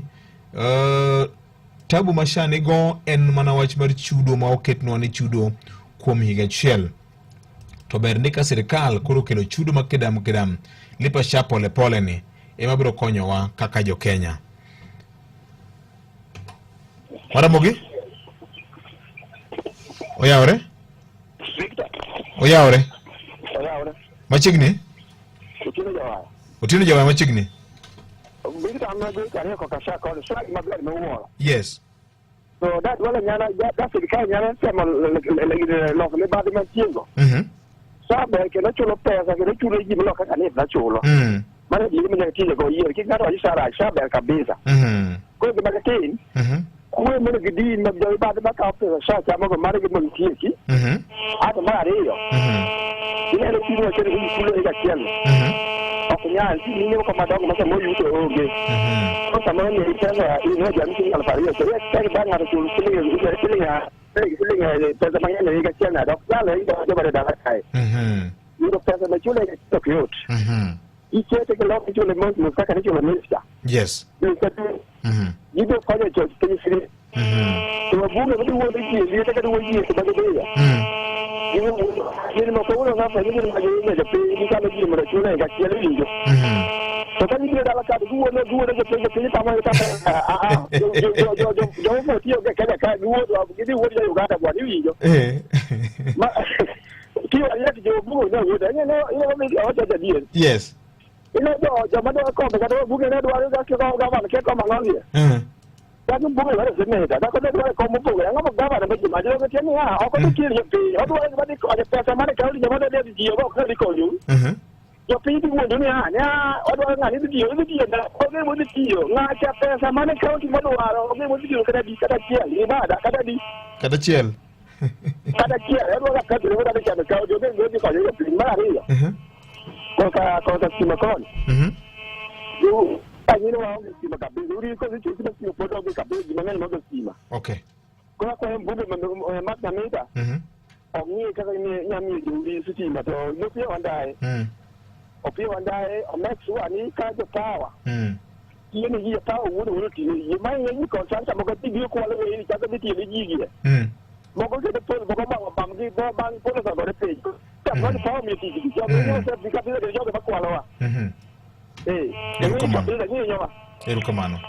Tabu ma SHA nigo en mana wach mar chudo ma oketnwa ni chudo kuom higa achiel. To ber ni ka sirkal koro okelo chudo ma kidam kidam, lipa SHA pole pole ni ema biro konyowa kaka jo Kenya. Waramogi? Oyawore? Oyawore? Oyawore. Machiegni? Otieno Jawaya. Otieno Jawaya machiegni? Victor an gi ariyo koka SHA kod SHA maber miwuoro. Yes. To da dwalo nyalo da sirkal nyalo temo loso mibadhi mantiego. SHA ber kendo chulo pesa kendo chulo ji moloyo kaka NHIF nachulo. Mano gima nyaka tije go yier kik ng'ato wach SHA rach, SHA ber kabisa. Koro gima gitim, kuwe mondo gidin mag jomibadhi makawo pesa SHA chamogo mano gima gitieki. Ato mar ariyo, ineno chudo wacho ni chulo higa achiel. Ok nyal, mine moko madongo ma samoro yuto onge. Koro samoro miyi pesa in jami siling 2,000 to tek bang' ng'ato chul siling siling siling pesa mang'eny e higa achiel nade ok nyal higa joma ne dala kae. Yudo pesa michulo e higa achiel ok yot. Ikete gi lok ichule mos mos kaka nichulo minista. Yes. Minista gibiro konyo jo piny siri. To wabunge ma giwuondo ji e liete kata wuondo ji e sama gidhiye. Gin moko wuondo ng'ato ni gin ma gihinyo jopiny gikalo ji mondo ochul e higa achiel iwinjo. To ka gibiro dala ka to giwuondo giwuondo jopiny jopiny tamo gi kaka joma tiyo e Kenya ka giwuondo gidhi wuondo jo Uganda bwana iwinjo. Ma tiyo ariyo to jobunge ne wuondo. Ineno ineno mi owacho adier. Yes. Ine jo joma dwaro kombe kata wabunge ne dwaro ga kiko gavana ke koma ng'ogie. Kaka mbunge dwaro seneta, kaka ne dwaro kom mopogore. Ang'o ma gavana ma joma jogo tie niya, ok odhi kir jopiny, odwaro gima dhi konyo pesa mane kaunti joma dhi tiyo go ok dhi konyo. Jopiny dhi wuondo niya, niya, odwaro ng'ani dhi tiyo, dhi tiyo, onge modhi tiyo. Ng'acha pesa mane kaunti modwaro, onge modhi tiyo kata di kata achiel, ibada kata di. Kata achiel. Kata achiel, odwaro ga kaunti modhi chamo kaunti, onge modhi konyo jopiny. Mar ariyo, koka koka stima koni. Anyine waonge stima kabisa. Uri kosi stima stima pod onge kabisa, ji mang'eny maonge stima. Okay. Koro akwayo mbunge Mark Nyamita ong'i kaka inya miyo joudi sitima to nopiyo wandaye. Opiyo wandaye o make sure ni ka jo power tiyo ne ji jo power wuono wuono tiyo ne ji. Ma ng'eny contractor moko ti biro kwalo weri chako dhi tiyo ne ji gi. Moko keto pol moko bang' bang' gi bang' pol osegore piny. Ka mm. power miyo tich gi. Jogo mm. kabisa kendo jogo makwalowa. Eh. Erokamano. Erokamano.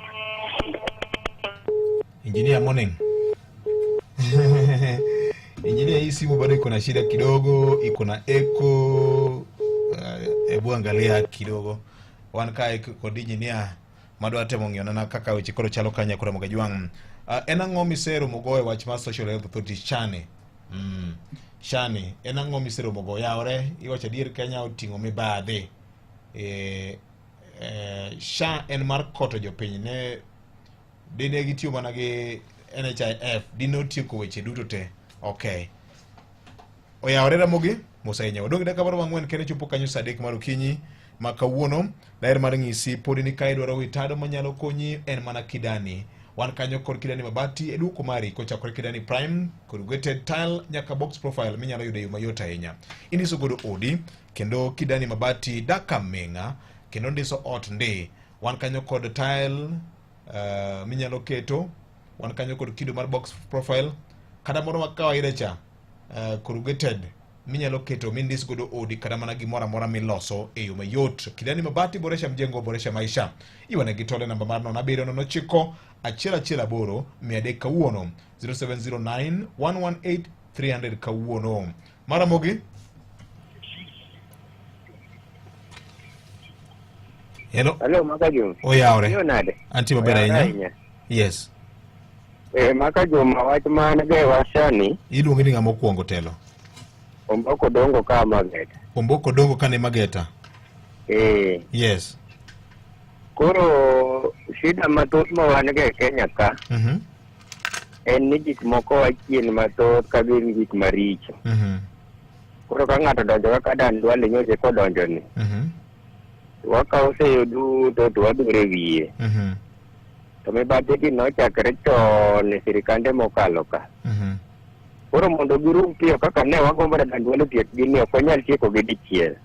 Engineer, morning. Engineer, hii simu bado iko na shida kidogo, iko na echo. Hebu angalia kidogo. Wan kae kod engineer madwa temo ng'iyonana kaka weche koro chalo kanya koro Mogajwang'. En ang'o miseromo go e wach mar Social Health Authority SHA ni? SHA ni en ang'o miseromo go? Yawore, iwacho adier Kenya oting'o mibadhi. SHA en mar koto jopiny ne dine gitiyo mana gi NHIF dine otieko weche duto te. Okay. Oyawore Ramogi mos ahinya. Wadong' dakika moro mang'wen kende chopo kanyo saa 3 mar okinyi ma kawuono. Daher mar ng'isi podi ni ka idwaro witado manyalo konyi en mana Kidani. Wan kanyo kod Kidani Mabati e duoko mari kochakore Kidani Prime, corrugated tile nyaka box profile minyalo yudo e yo mayot ahinya. Indiso godo odi kendo Kidani Mabati dak aming'a kendo ndiso ot ndi. Wan kanyo kod tile minyalo keto, wan kanyo kod kido mar box profile kata moro ma kawaida cha corrugated minyalo keto mindis godo odi kata mana gimoro amora miloso e yo mayot. Kidani Mabati, boresha mjengo, boresha maisha. Iwane gi tole namba mar 07 09 118 300 kawuono 0709 118 300 kawuono. Maramogi. Hello. Hello, Makajum. Oyawre. Iyo nade? Antie maber Oyawre ahinya. Yes. Eh, maka Juma wach man go e wachani, Iluongi ni ng'ama okwongo telo. Omboko Dongo ka Mageta. Omboko Dongo kane Mageta. Eh, Yes. koro shida mathoth ma wan go e Kenya ka en ni gik moko a chien mathoth ka gin gik maricho. Koro ka ng'ato donjo kaka Dan Duale nyocha kodonjo ni, wakawo seyo duto to wadhuro e wiye. To mibadhi gi nochakre chon e sirikande mokalo ka. Koro mondo girum piyo kaka ne wagombo ni Dan Duale otiek gi ni ok wanyal tieko gi dichiel.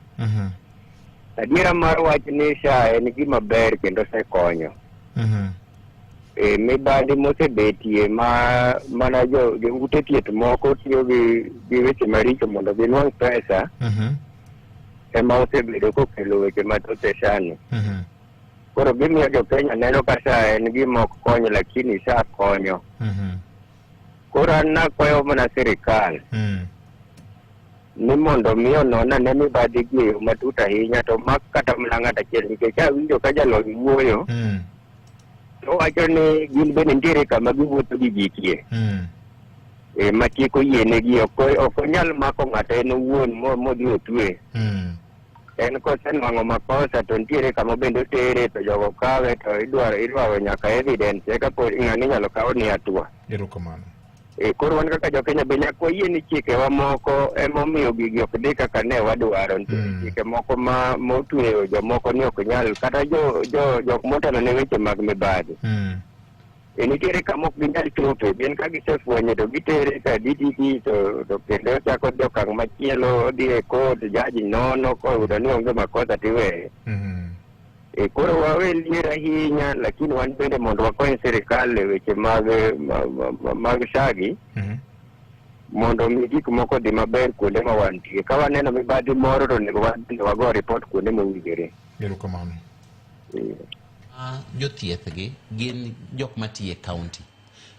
Adiera mar wach ni SHA en gima ber kendo osekonyo. E, mibadhi mosebetie ma mana jo, jo ute thieth moko tiyo gi, gi weche maricho mondo ginwang' pesa ema osebedo kokelo weche mathoth e SHA ni. Koro gimiyo jo Kenya neno ka SHA en gima ok kony lakini SHA konyo. Koro an nakwayo mana sirikal ni mondo mi onon ane mibadhi gi e yo matut ahinya to mak kata mana ng'at achiel nikech awinjo ka jalony wuoyo to owacho ni gin bende nitiere kama giwuotho gi gikie e, ma chik oyienegi ok ok onyal mako ng'ato en owuon mo- modhi otwe en kosenwang'o makosa to nitiere kama bende otere to jogo kawe to idwaro idwaro nyaka evidence eka pod ng'ani inyalo kaw ni hatua. Erokamano. E, koro wan kaka jokenya be nyaka wayie ni chikewa moko emomiyo gigi ok dhi kaka ne wadwaro. Nitie chike moko ma motweyo jomoko ni ok nyal kata jo jo jok motelo ne weche mag mibadhi. E, nitiere kama ok ginyal chope gin ka gisefwenyo to gitere ka DPP to, to kendo ochako dhi okang' machielo odhi e court jaji nono koyudo ni onge makosa tiweye. E, koro wawe lier ahinya lakini wan bende mondo wakony sirikal e weche mag ma- ma- ma- mag shagi mondo mi gik moko odhi maber kuonde ma wantie. Ka waneno mibadhi moro to onego wan bende wago ripot kuonde mowinjore. Erokamano. Ma jothieth gi gin jok matiyo e county.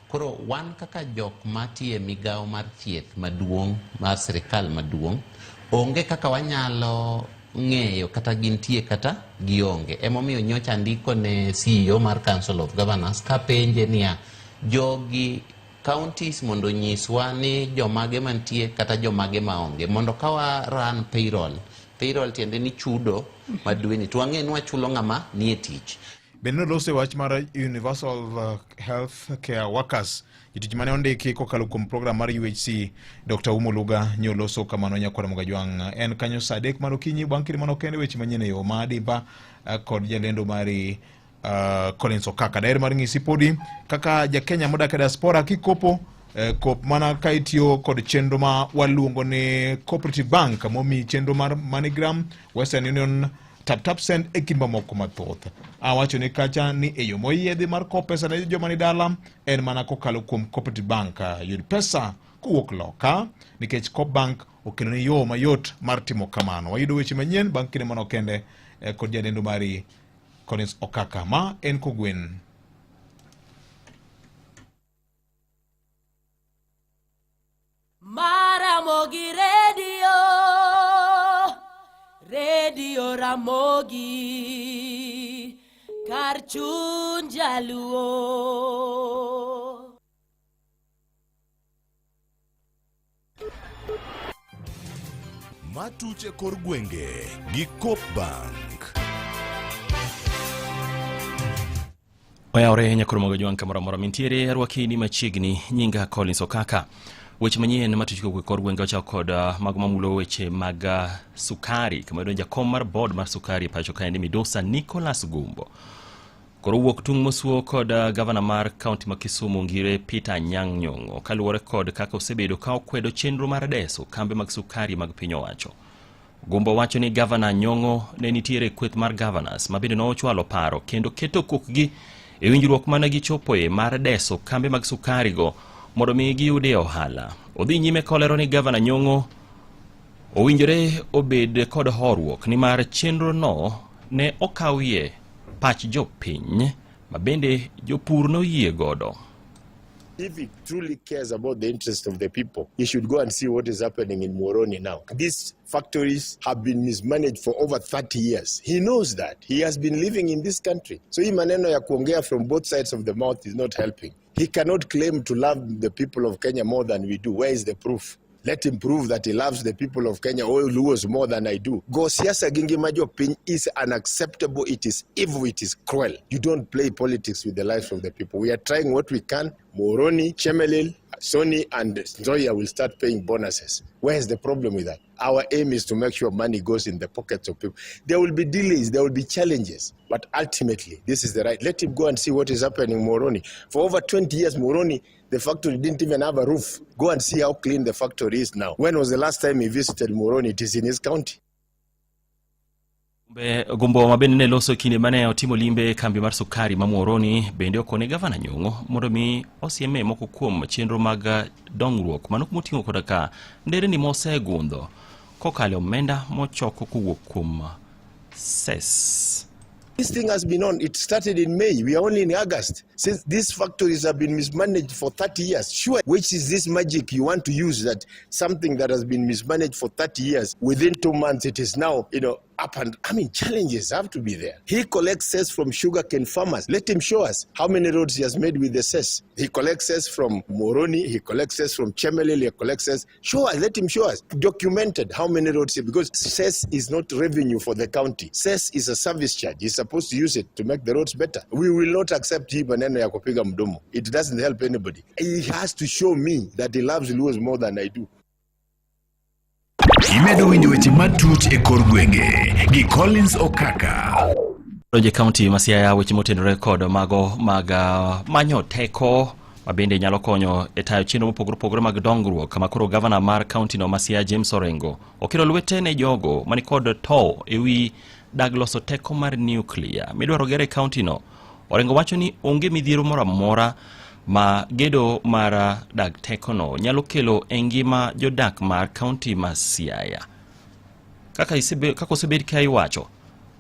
Koro wan kaka jok matiyo e migawo mar thieth maduong' mar sirikal maduong', onge kaka wanyalo ng'eyo kata gintie kata gionge. Emomiyo nyocha andiko ne CEO mar Council of Governors kapenje niya, jogi counties mondo onyiswa ni jomage mantie kata jomage maonge mondo ka wa run payroll, payroll tiende ni chudo ma dweni to wang'e ni wachulo ng'ama nie tich. Bende noloso e wach mar Universal Health Care Workers, jotich mane ondiki kokalo kuom program mar UHC. Dr. Umo Luga nyoloso kamano nyakwar Mugajwang'. En kanyo saa 3 mar okinyi bang' kinde mano kende weche manyien e yo ma adimba kod jalendo mari Collins Okaka. Daher mar ng'isi podi kaka ja Kenya modak e diaspora kikopo kop mana ka itiyo kod chenro ma waluongo ni Cooperative Bank momi chenro mar MoneyGram, Western Union, Tap Tap Send e kind mamoko mathoth. Awacho ni kacha ni e yo moyiedhi mar kowo pesa ne joma ni dala en mana kokalo kuom Cooperative Bank. Yud pesa kowuok loka nikech Coop Bank okelo ni yo mayot mar timo kamano. Wayudo weche manyien bang' kinde mano kende kod jalendo mari Collins Okaka ma en kogwen. Maramogi Radio, Radio Ramogi, kar chuny jaluo. Matuch e kor gwenge gi Coop Bank. Oyawore nyakoro mag jwang' kamoro amora mintiere arwaki ni machiegni nyinga Collins Okaka. Weche manyien matuch kowuok e kor gwenge wachako kod mago mamulo weche mag sukari kama yudo jakom mar board mar sukari e pacho kaendi Midusa Nicholas Gumbo. Koro wuok tung' mosuo kod gavana mar kaunti ma Kisumu Ngire Peter Anyang' Nyong'o kaluwore kod kaka osebedo ka okwedo chenro mar deso kambe mag sukari mag piny owacho. Gumbo wacho ni gavana Nyong'o ne nitiere e kweth mar governors ma bende nochwalo paro kendo keto kokgi e winjruok mane gichopoe mar deso kambe mag sukari go mondo mi giyudie ohala. Odhi nyime kolero ni gavana Nyong'o owinjore obed kod horuok nimar chenro no ne okawie pach jopiny ma bende jopur noyie godo. If he truly cares about the interest of the people, he should go and see what is happening in Muhoroni now. These factories have been mismanaged for over 30 years. He knows that. He has been living in this country. So hii maneno ya kuongea from both sides of the mouth is not helping. He cannot claim to love the people of Kenya more than we do. Where is the proof? Let him prove that he loves the people of Kenya or Luos more than I do. Go siasa gi ngima jopiny is unacceptable. It is evil. It is cruel. You don't play politics with the lives of the people. We are trying what we can. Muhoroni, Chemelil, Sony and Nzoia will start paying bonuses. Where is the problem with that? Our aim is to make sure money goes in the pockets of people. There will be delays, there will be challenges, but ultimately, this is the right. Let him go and see what is happening in Muhoroni. For over 20 years, Muhoroni, the factory didn't even have a roof. Go and see how clean the factory is now. When was the last time he visited Muhoroni? It is in his county. Be Gumbo ma bende ne loso e kinde mane otimo limbe e kambi mar sukari ma Muhoroni bende okone gavana Nyong'o mondo mi osieme moko kuom chenro mag dongruok mano moting'o koda ka nderni mosegundho kokalo e omenda mochoko kowuok kuom cess. This thing has been on. It started in May. We are only in August. Since these factories have been mismanaged for 30 years. Sure, which is this magic you want to use that something that has been mismanaged for 30 years, within 2 months it is now, up and, I mean, challenges have to be there. He collects cess from sugarcane farmers. Let him show us how many roads he has made with the cess. He collects cess from Muhoroni, he collects cess from Chemelil, he collects cess. Show us, let him show us. Documented how many roads he, because cess is not revenue for the county. Cess is a service charge. He's supposed to use it to make the roads better. We will not accept hii maneno ya kupiga mdomo. It doesn't help anybody. He has to show me that he loves Luos more than I do. Imedo winjo weche matut e kor gwenge gi Collins Okaka. Donje kaunti ma Siaya weche motenore kod mago mag manyo teko ma bende nyalo konyo e tayo chenro mopogore opogore mag dongruok kama koro gavana mar kaunti no ma Siaya James Orengo okiro lwete ne jogo manikod to ewi dag loso teko mar nuclear midwaro ger e kaunti no. Orengo wacho ni onge midhiero moro amora ma gedo mar dag tekono nyalo kelo e ngima jodak mar kaunti ma Siaya. Kaka osebed ka iwacho,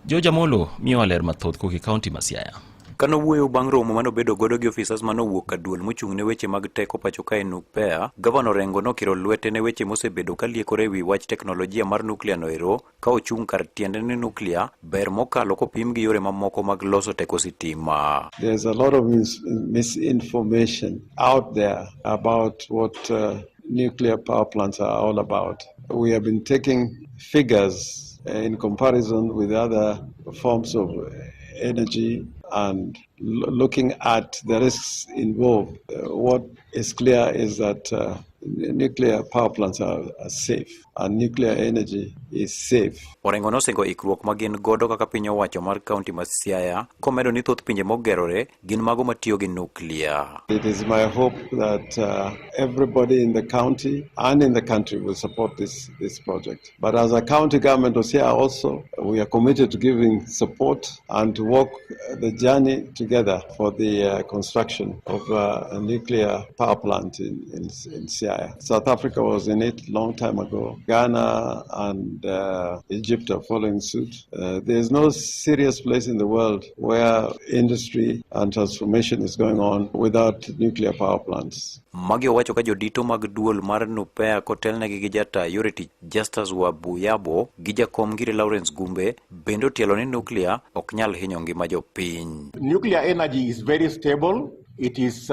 George Amolo miyowa ler mathoth kowuok e kaunti ma Siaya. Kanowuoyo bang' romo manobedo godo gi ofisas manowuok ka duol mochung' ne weche mag teko pacho kae NUPEA, Gavana Orengo nokiro lwete ne weche mosebedo ka liekore ewi wach teknolojia mar nuklia no ero ka ochung' kar tiende ni nuklia ber mokalo kopim gi yore mamoko mag loso teko sitima. There's a lot of misinformation out there about what nuclear power plants are all about. We have been taking figures in comparison with other forms of energy and looking at the risks involved. What is clear is that nuclear power plants are safe and nuclear energy is safe. Orengo nosingo ikruok ma gin godo kaka piny owacho mar kaunti ma Siaya komedo ni thoth pinje mogerore gin mago matiyo gi nuklia. It is my hope that everybody in the county and in the country will support this project. But as a county government of Siaya also, we are committed to giving support and to walk the journey together for the construction of a nuclear power plant in Siaya. South Africa was in it long time ago. Ghana and Egypt are following suit. There is no serious place in the world where industry and transformation is going on without nuclear power plants. Magi owacho ka jodito mag duol mar NUPEA kotelnegi gi jata yore tich Justus Wabuyabo gi jakom ngire Lawrence Gumbe bende otielo ni nuklia ok nyal hinyo ngima jopiny. Nuclear energy is very stable. It is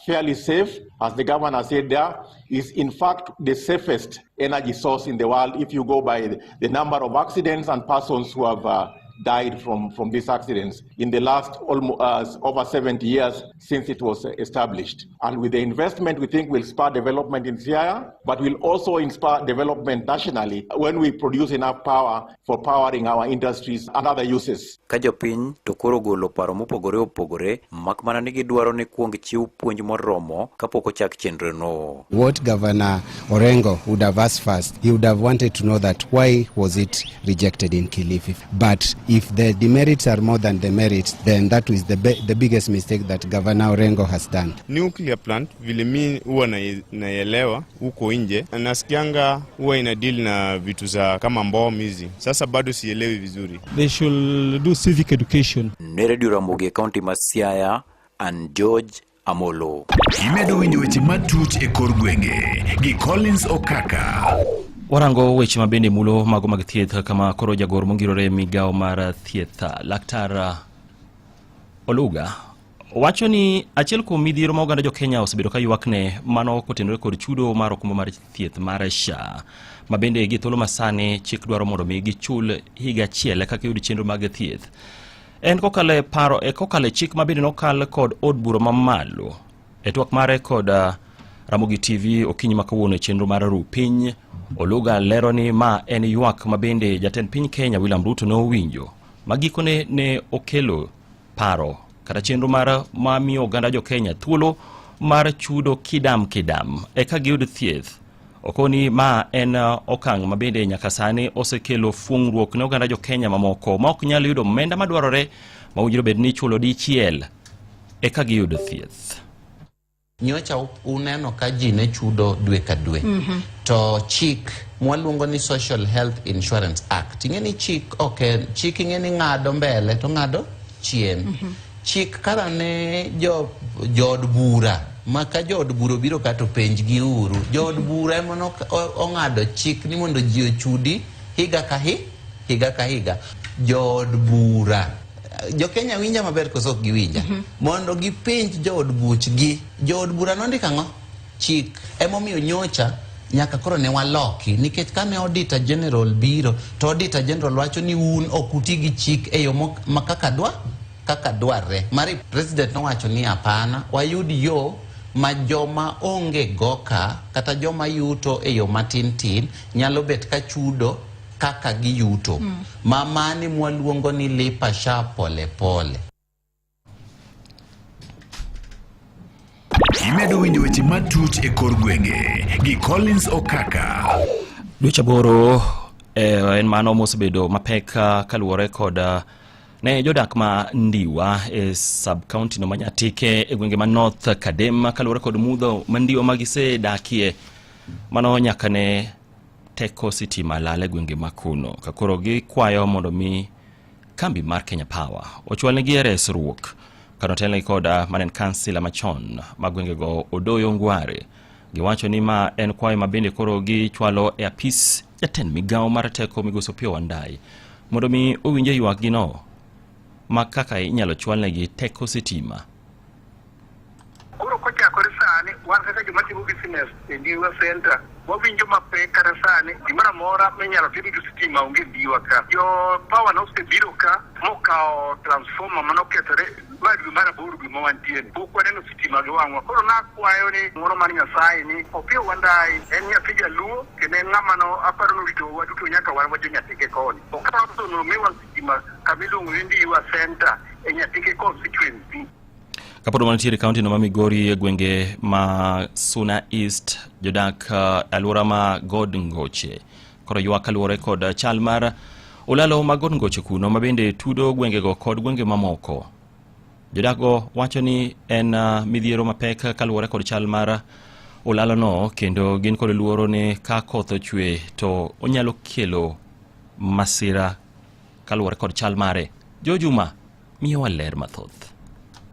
fairly safe, as the governor said there, is in fact the safest energy source in the world if you go by the number of accidents and persons who have died from these accidents in the last almost over 70 years since it was established. And with the investment, we think will spur development in Siaya, but will also inspire development nationally when we produce enough power for powering our industries and other uses. Ka jopiny to koro golo paro mopogore opogore mak mana ni gidwaro ni kuong chiw puonj moromo kapok ochak chenro no. What Governor Orengo would have asked first, he would have wanted to know that why was it rejected in Kilifi. But if the demerits are more than the merits, then that is the biggest mistake that Governor Orengo has done. Nuclear plant vile mi huwa naielewa huko nje, nasikianga huwa ina deal na vitu za kama bomu hizi. Sasa bado sielewi vizuri. They should do civic education. Ne Radio Ramogi e kaunti ma Siaya, an George Amolo. Imedo winjo weche matut e kor gwenge gi Collins Okaka. Warango weche mabende mulo mago mag thieth kama koro jagoro mongirore e migawo mar thieth laktar Oluga Wacho ni achiel kuom midhiero ma oganda jo Kenya osebedo ka ywakne mano kotenore kod chudo mar okumba mar thieth mar SHA ma bende gi thuolo masani chik dwaro mondo mi gichul higa achiel eka giyud chenro mag thieth. En kokalo e paro e kokalo e chik ma bende nokal kod od bura mamalo e twak mare kod uh, Ramogi TV okinyi ma kawuono e chenro mar Ru Piny, Oluga lero ni ma en ywak ma bende jatend piny Kenya William Ruto ne owinjo ma gikone ne okelo paro kata chenro mar ma miyo oganda jo Kenya thuolo mar chudo kidam kidam eka giyud thieth. Okoni ma en uh, okang' ma bende nyaka sani osekelo fuong'ruok ne oganda jo Kenya mamoko ma ok nyal yudo omenda madwarore ma owinjore bed ni ichulo dichiel eka giyud thieth. Nyocha uneno ka ji ne chudo dwe ka dwe. To chik mwaluongo ni Social Health Insurance Act, ing'e ni chik ok en chik ing'e ni ng'ado mbele to ng'ado chien. Chik kara ne jo jood bura ma ka jood bura obiro ka to penjgi uru. Jood bura ema ong'ado chik ni mondo ji ochudi higa ka hi higa ka higa. Jood bura Jo-Kenya winja maber koso ok giwinja? Mondo gipenj jood buchgi. Jood bura nondiko ang'o? Chik. Emomiyo nyocha nyaka koro ne waloki nikech kane Auditor General biro to Auditor General wacho ni un ok uti gi chik e yo ma kaka dwa kaka dwarre. Mari President nowacho ni hapana, wayud yo ma joma onge go ka kata joma yuto e yo matin tin nyalo bet ka chudo kaka giyuto ma mani mwaluongo ni lipa SHA pole pole. Imedo winjo weche matut e kor gwenge gi Collins Okaka. Dweche aboro eh, en mano mosebedo mapek ah, kaluwore kod ah, ne jodak ma Ndiwa e sub county no ma Nyatike e gwenge ma North Kadem kaluwore kod mudho ma Ndiwa ma gisedakie mano nyaka ne teko sitima lal e gwenge ma kuno ka koro gikwayo mondo mi kambi mar Kenya Power ochwalnegi e resruok kanotelnegi kod ah, mane en kansila machon ma gwengego Odoyo Ngware. Giwacho ni ma en kwayo ma bende koro gichwalo e apis jatend migawo mar teko migosi Opiyo Wandayi mondo mi owinj e ywakgino ma kaka inyalo chwalnegi teko sitima. Koro kochakore sani, wan kaka joma timo business e Ndiwa Center, wawinjo mapek kata sani gimoro amora minyalo tim gi sitima onge Ndiwa ka. Jo power nosebiro ka mokawo transformer manokethore ma dwe mar aboro dwe ma wantie ni. Pok waneno sitima gi wang'wa. Koro nakwayo ni ng'wono mar Nyasaye ni Opiyo Wandayi en nyathi jaluo kendo en ng'ama no aparo ni oritowa waduto nyaka wan wa jo Nyatike koni. Okawo omiwa sitima kama iluongo ni Ndiwa Center e Nyatike constituency. Kapod wantiere e kaunti no ma Migori e gwenge ma Suna East, jodak eh, alwora ma God Ngoche koro ywak kaluwore kod chal mar olalo ma God Ngoche kuno ma bende tudo gwengego kod gwenge mamoko. Jodakgo wacho ni en eh, midhiero mapek kaluwore kod chal mar olalono kendo gin kod luoro ni ka koth ochwe to onyalo kelo masira kaluwore kod chal mare. Jojuma miyowa ler mathoth.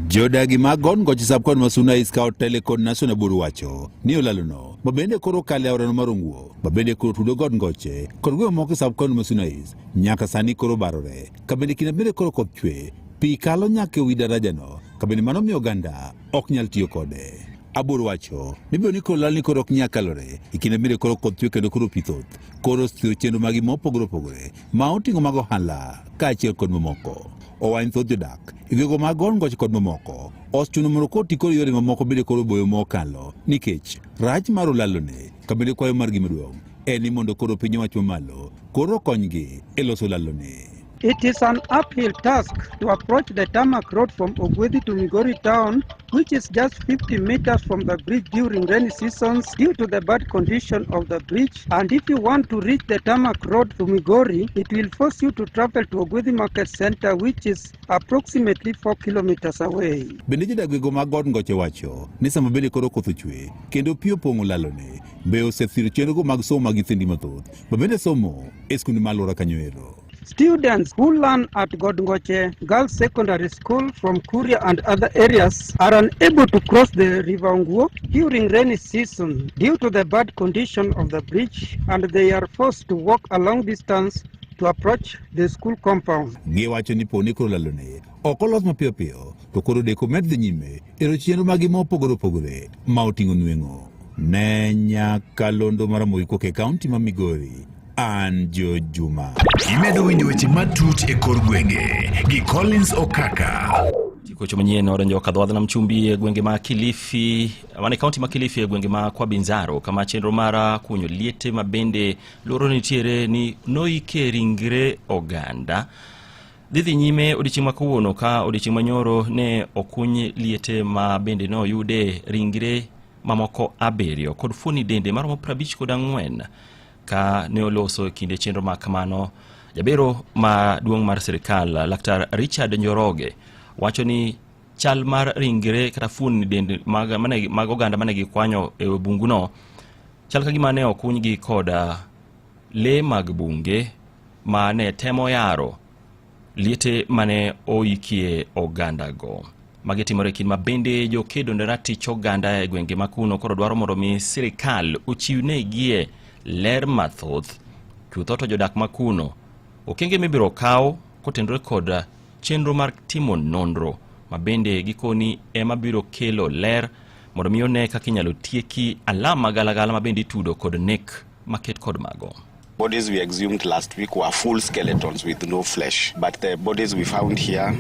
Jodagi mag God Ngoche Sub-County ma Suna East ka otele kod Nason Aburu wacho ni olalono ma bende koro okalo e aorano mar Ong'uo ma bende koro tudo God Ngoche kod gwenge moko e Sub-County ma Suna East nyaka sani koro barore ka bende kinde bende koro koth chwe pi kalo nyaka e wi darajano ka bende mano miyo oganda ok nyal tiyo kode. Aburu wacho ni bedo ni koro lal ni koro ok nyal kalore e kinde bende koro koth chwe kendo koro pi thoth koro osethiro chenro magi mopogore opogore ma oting'o mag ohala kaachiel kod mamoko. Owacho ni thoth jodak e gwenge mag God Ngoche kod mamoko osechuno mondo koro ti kod yore mamoko bende koro boyo mokalo nikech rach mar olalone ka bende kwayo margi maduong' en ni mondo koro piny owacho mamalo koro okonygi e loso olalone. It is an uphill task to approach the tarmac road from Ogwedhi to Migori town, which is just 50 meters from the bridge during rainy seasons due to the bad condition of the bridge. And if you want to reach the tarmac road to Migori, it will force you to travel to Ogwedhi Market Center, which is approximately 4 kilometers away. Bende jodak gwego mag God Ngoche wacho ni sama bende koro koth ochwe kendo pi opong'o lalone be osethiro chenrogo mag somo mag nyithindi mathoth ma bende somo e skunde ma alwora kanyo ero. Students who learn at Godngoche Girls Secondary School from Kuria and other areas are unable to cross the River Ongwo during rainy season due to the bad condition of the bridge, and they are forced to walk a long distance to approach the school compound. Giwacho ni poni koro lalone ok olos mapiyo piyo To koro deko med dhi nyime ero chenro magi mopogore opogore ma oting'o nweng'o. Ne nyakalondo mar Ramogi kowuok e kaunti ma Migori, an George Juma. Imedo winjo weche matut e kor gwenge gi Collins Okaka. Kocho manyien odonjo kadho nam chumbi e gwenge ma Kilifi, mane kaunti ma Kilifi e gwenge ma Kwabinzaro kama chenro mar kunyo liete ma bende luoro nitiere ni noike ringre oganda dhi dhi nyime odiechieng' ma kawuono ka odiechieng' manyoro ne okuny liete ma bende ne oyude ringre mamoko 7 kod fuoni dende maromo 54 ka ne oloso e kinde chenro ma kamano. Jabero maduong' mar sirikal Laktar Richard Njoroge wacho ni chal mar ringre kata fuoni dende mag, mane, mag oganda mane gikwanyo e bunguno chal ka gima ne okunygi kod lee mag bunge ma ne temo yaro liete mane oikie ogandago. Magi timore e kind ma bende jokedo ne ratich oganda e gwenge ma kuno koro dwaro mondo mi sirikal ochiwnegie ler mathoth. Chutho to jodak ma kuno okenge mibiro kaw kotenore kod chenro mar timo nonro ma bende gikoni ema biro kelo ler mondo mi one kaka inyalo tieki alam magalagala ma bende itudo kod nek maket kod mago. Bodies we exhumed last week were full skeletons with no flesh, but the bodies we found here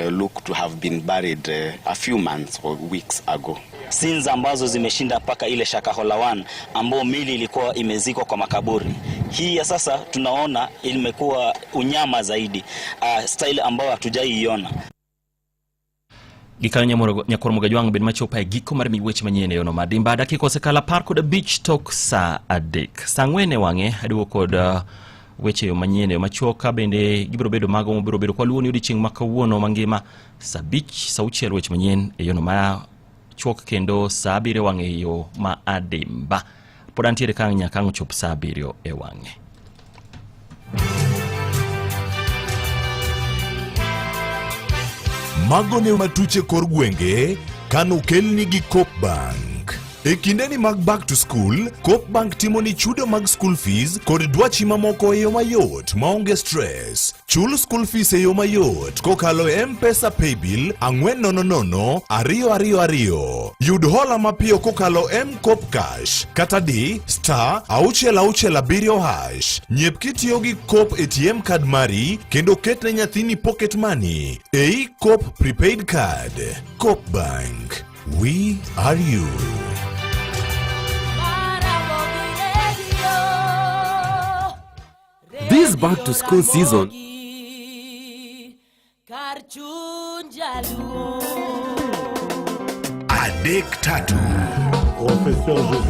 look to have been buried a few months or weeks ago. Scenes ambazo zimeshinda mpaka ile Shakahola 1 ambao mili ilikuwa imezikwa kwa makaburi. Hii ya sasa tunaona imekuwa unyama zaidi, style ambayo hatujaiona. Gikanyo nyakwar Mugajwang' bed machopo e giko mar weche manyien e yono madimba dakika osekalo 15 tok saa 3. Saa 4 e wang'e aduogo kod weche yo manyien e yo machuok ka bende gibiro bedo mago mabiro bedo kwa luwo ni odiechieng' ma kawuono mangima saa 5 saa 6 weche manyien e yono machuok kendo saa 7 e wang'e e yo ma adimba. Pod antiere ka nyaka ang' ochop saa 7 e wang'e. Mago ne matuche kor gwenge kano kelni gi Coop Bank. E kindeni mag back to school, Coop Bank timo ni chudo mag school fees kod dwachi mamoko e yo mayot maonge stress. Chul school fees e yo mayot kokalo e M-Pesa Paybill 400 222. Yud hola mapiyo kokalo M-Koop Cash kata di star 667#. Nyep kitiyo gi Coop ATM card mari kendo ket ne nyathini pocket money ei Coop prepaid card. Coop Bank. We are you. This back to school season, Adek tatu.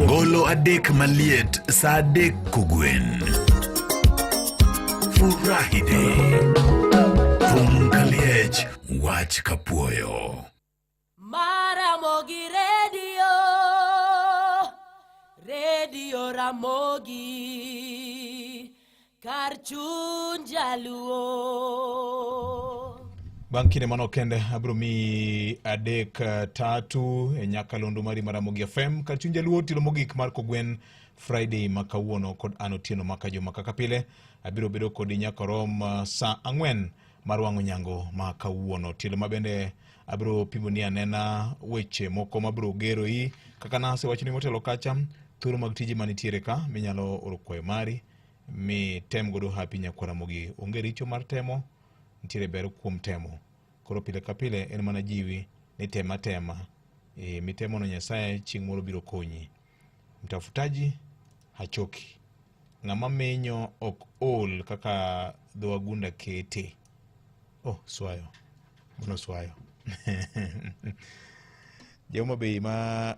Golo adek maliet saa 3 kogwen. Furahi Day. Thum kaliech, wach kapuoyo. Maramogi Radio, Radio Ramogi, kar chuny jaluo. Bang' kinde mano kende abiro miyi 3 3 e nyakalondo mari mar Ramogi FM kar chuny jaluo tielo mogik mar kogwen Friday ma kawuono kod an Otieno Maka Juma kaka pile abiro bedo kodi nyaka rom saa 4 mar wang'o nyango ma kawuono. Tielo ma bende abiro pimoni anena weche moko mabiro geroi kaka nasewachoni motelo kacha, thuolo mag tije manitiere ka minyalo oro kwayo mari mi tem godo hapi nyakwar Ramogi. Onge richo mar temo, nitiere ber kuom temo. Koro pile ka pile en mana jiwi ni tema tema, mitemo no Nyasaye chieng' moro biro konyi. Mtafutaji hachoki. Ng'ama menyo ok ol kaka dho wagunda kete. Oh, swayo. Mano swayo. Joma bei ma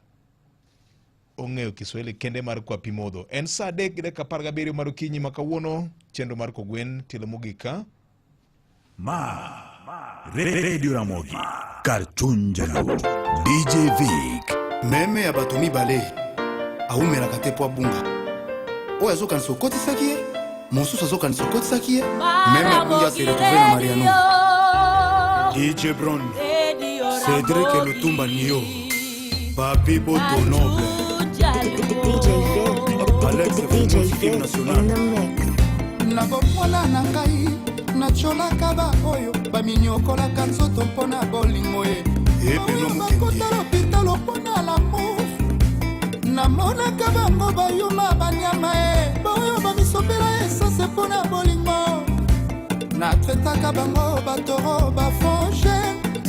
ong'eyo Kiswahili kende mar kwa pi modho. En saa 3:17 mar okinyi ma kawuono, chenro mar kogwen tielo mogik ka. Ma Radio Ramogi kar chuny jaluo. DJ Vic. Meme ya bato mibale aumelaka te po abunga. Oyo azokanisa okotisaki ye, mosusu azokanisa okotisaki ye. Meme abungi ase retrouve na Mariano. DJ Brown, Cédric Lutumba Nio, Papi Boto Noble, Alex DJ Team National. Nakopwala na ngai natyolaka baoyo baminyokolaka nzoto mpona bolingo ye. Benoît Mukendi. Bakota lopitalo mpona l'amour, namonaka bango bayuma banyama e baoyo bamisopela essence mpona bolingo. Natretaka bango batoro bafonge,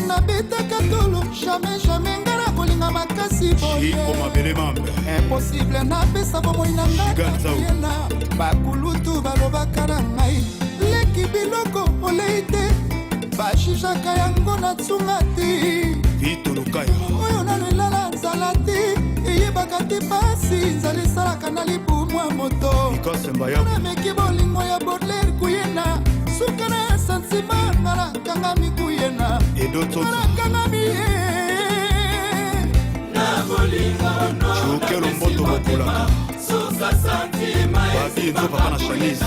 nabetaka tolo, jamais jamais nga na kolinga makasi boye. Chico Mabele Mambe. Impossible napesa bomoi na ngai. Shiga Nzau. Yena bakulutu balobaka na ngai, leki biloko olei te, bashishaka yango na tsunga te. Vito Lukaya. Oyo nano elala nzala te, eyebaka te pasi nzala esalaka na libumu ya moto. Nikose Mbayabu. Nameki bolingo ya Baudelaire kuyena, suka na sentiment nga nakangami kuyena. Edo Tsotso. Nga nakangami ye. Jokelo Mboto Bokolaka. Babi Enzo Papa na Chinese.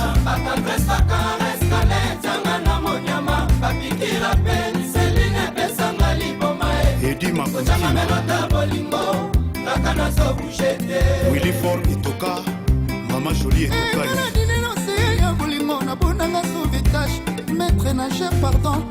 Edi Makuntina. Willy Ford Etoka. Mama Jolie Etoka. Dineno se ya bolingo nabonanga sauvetage, maître nageur, pardon.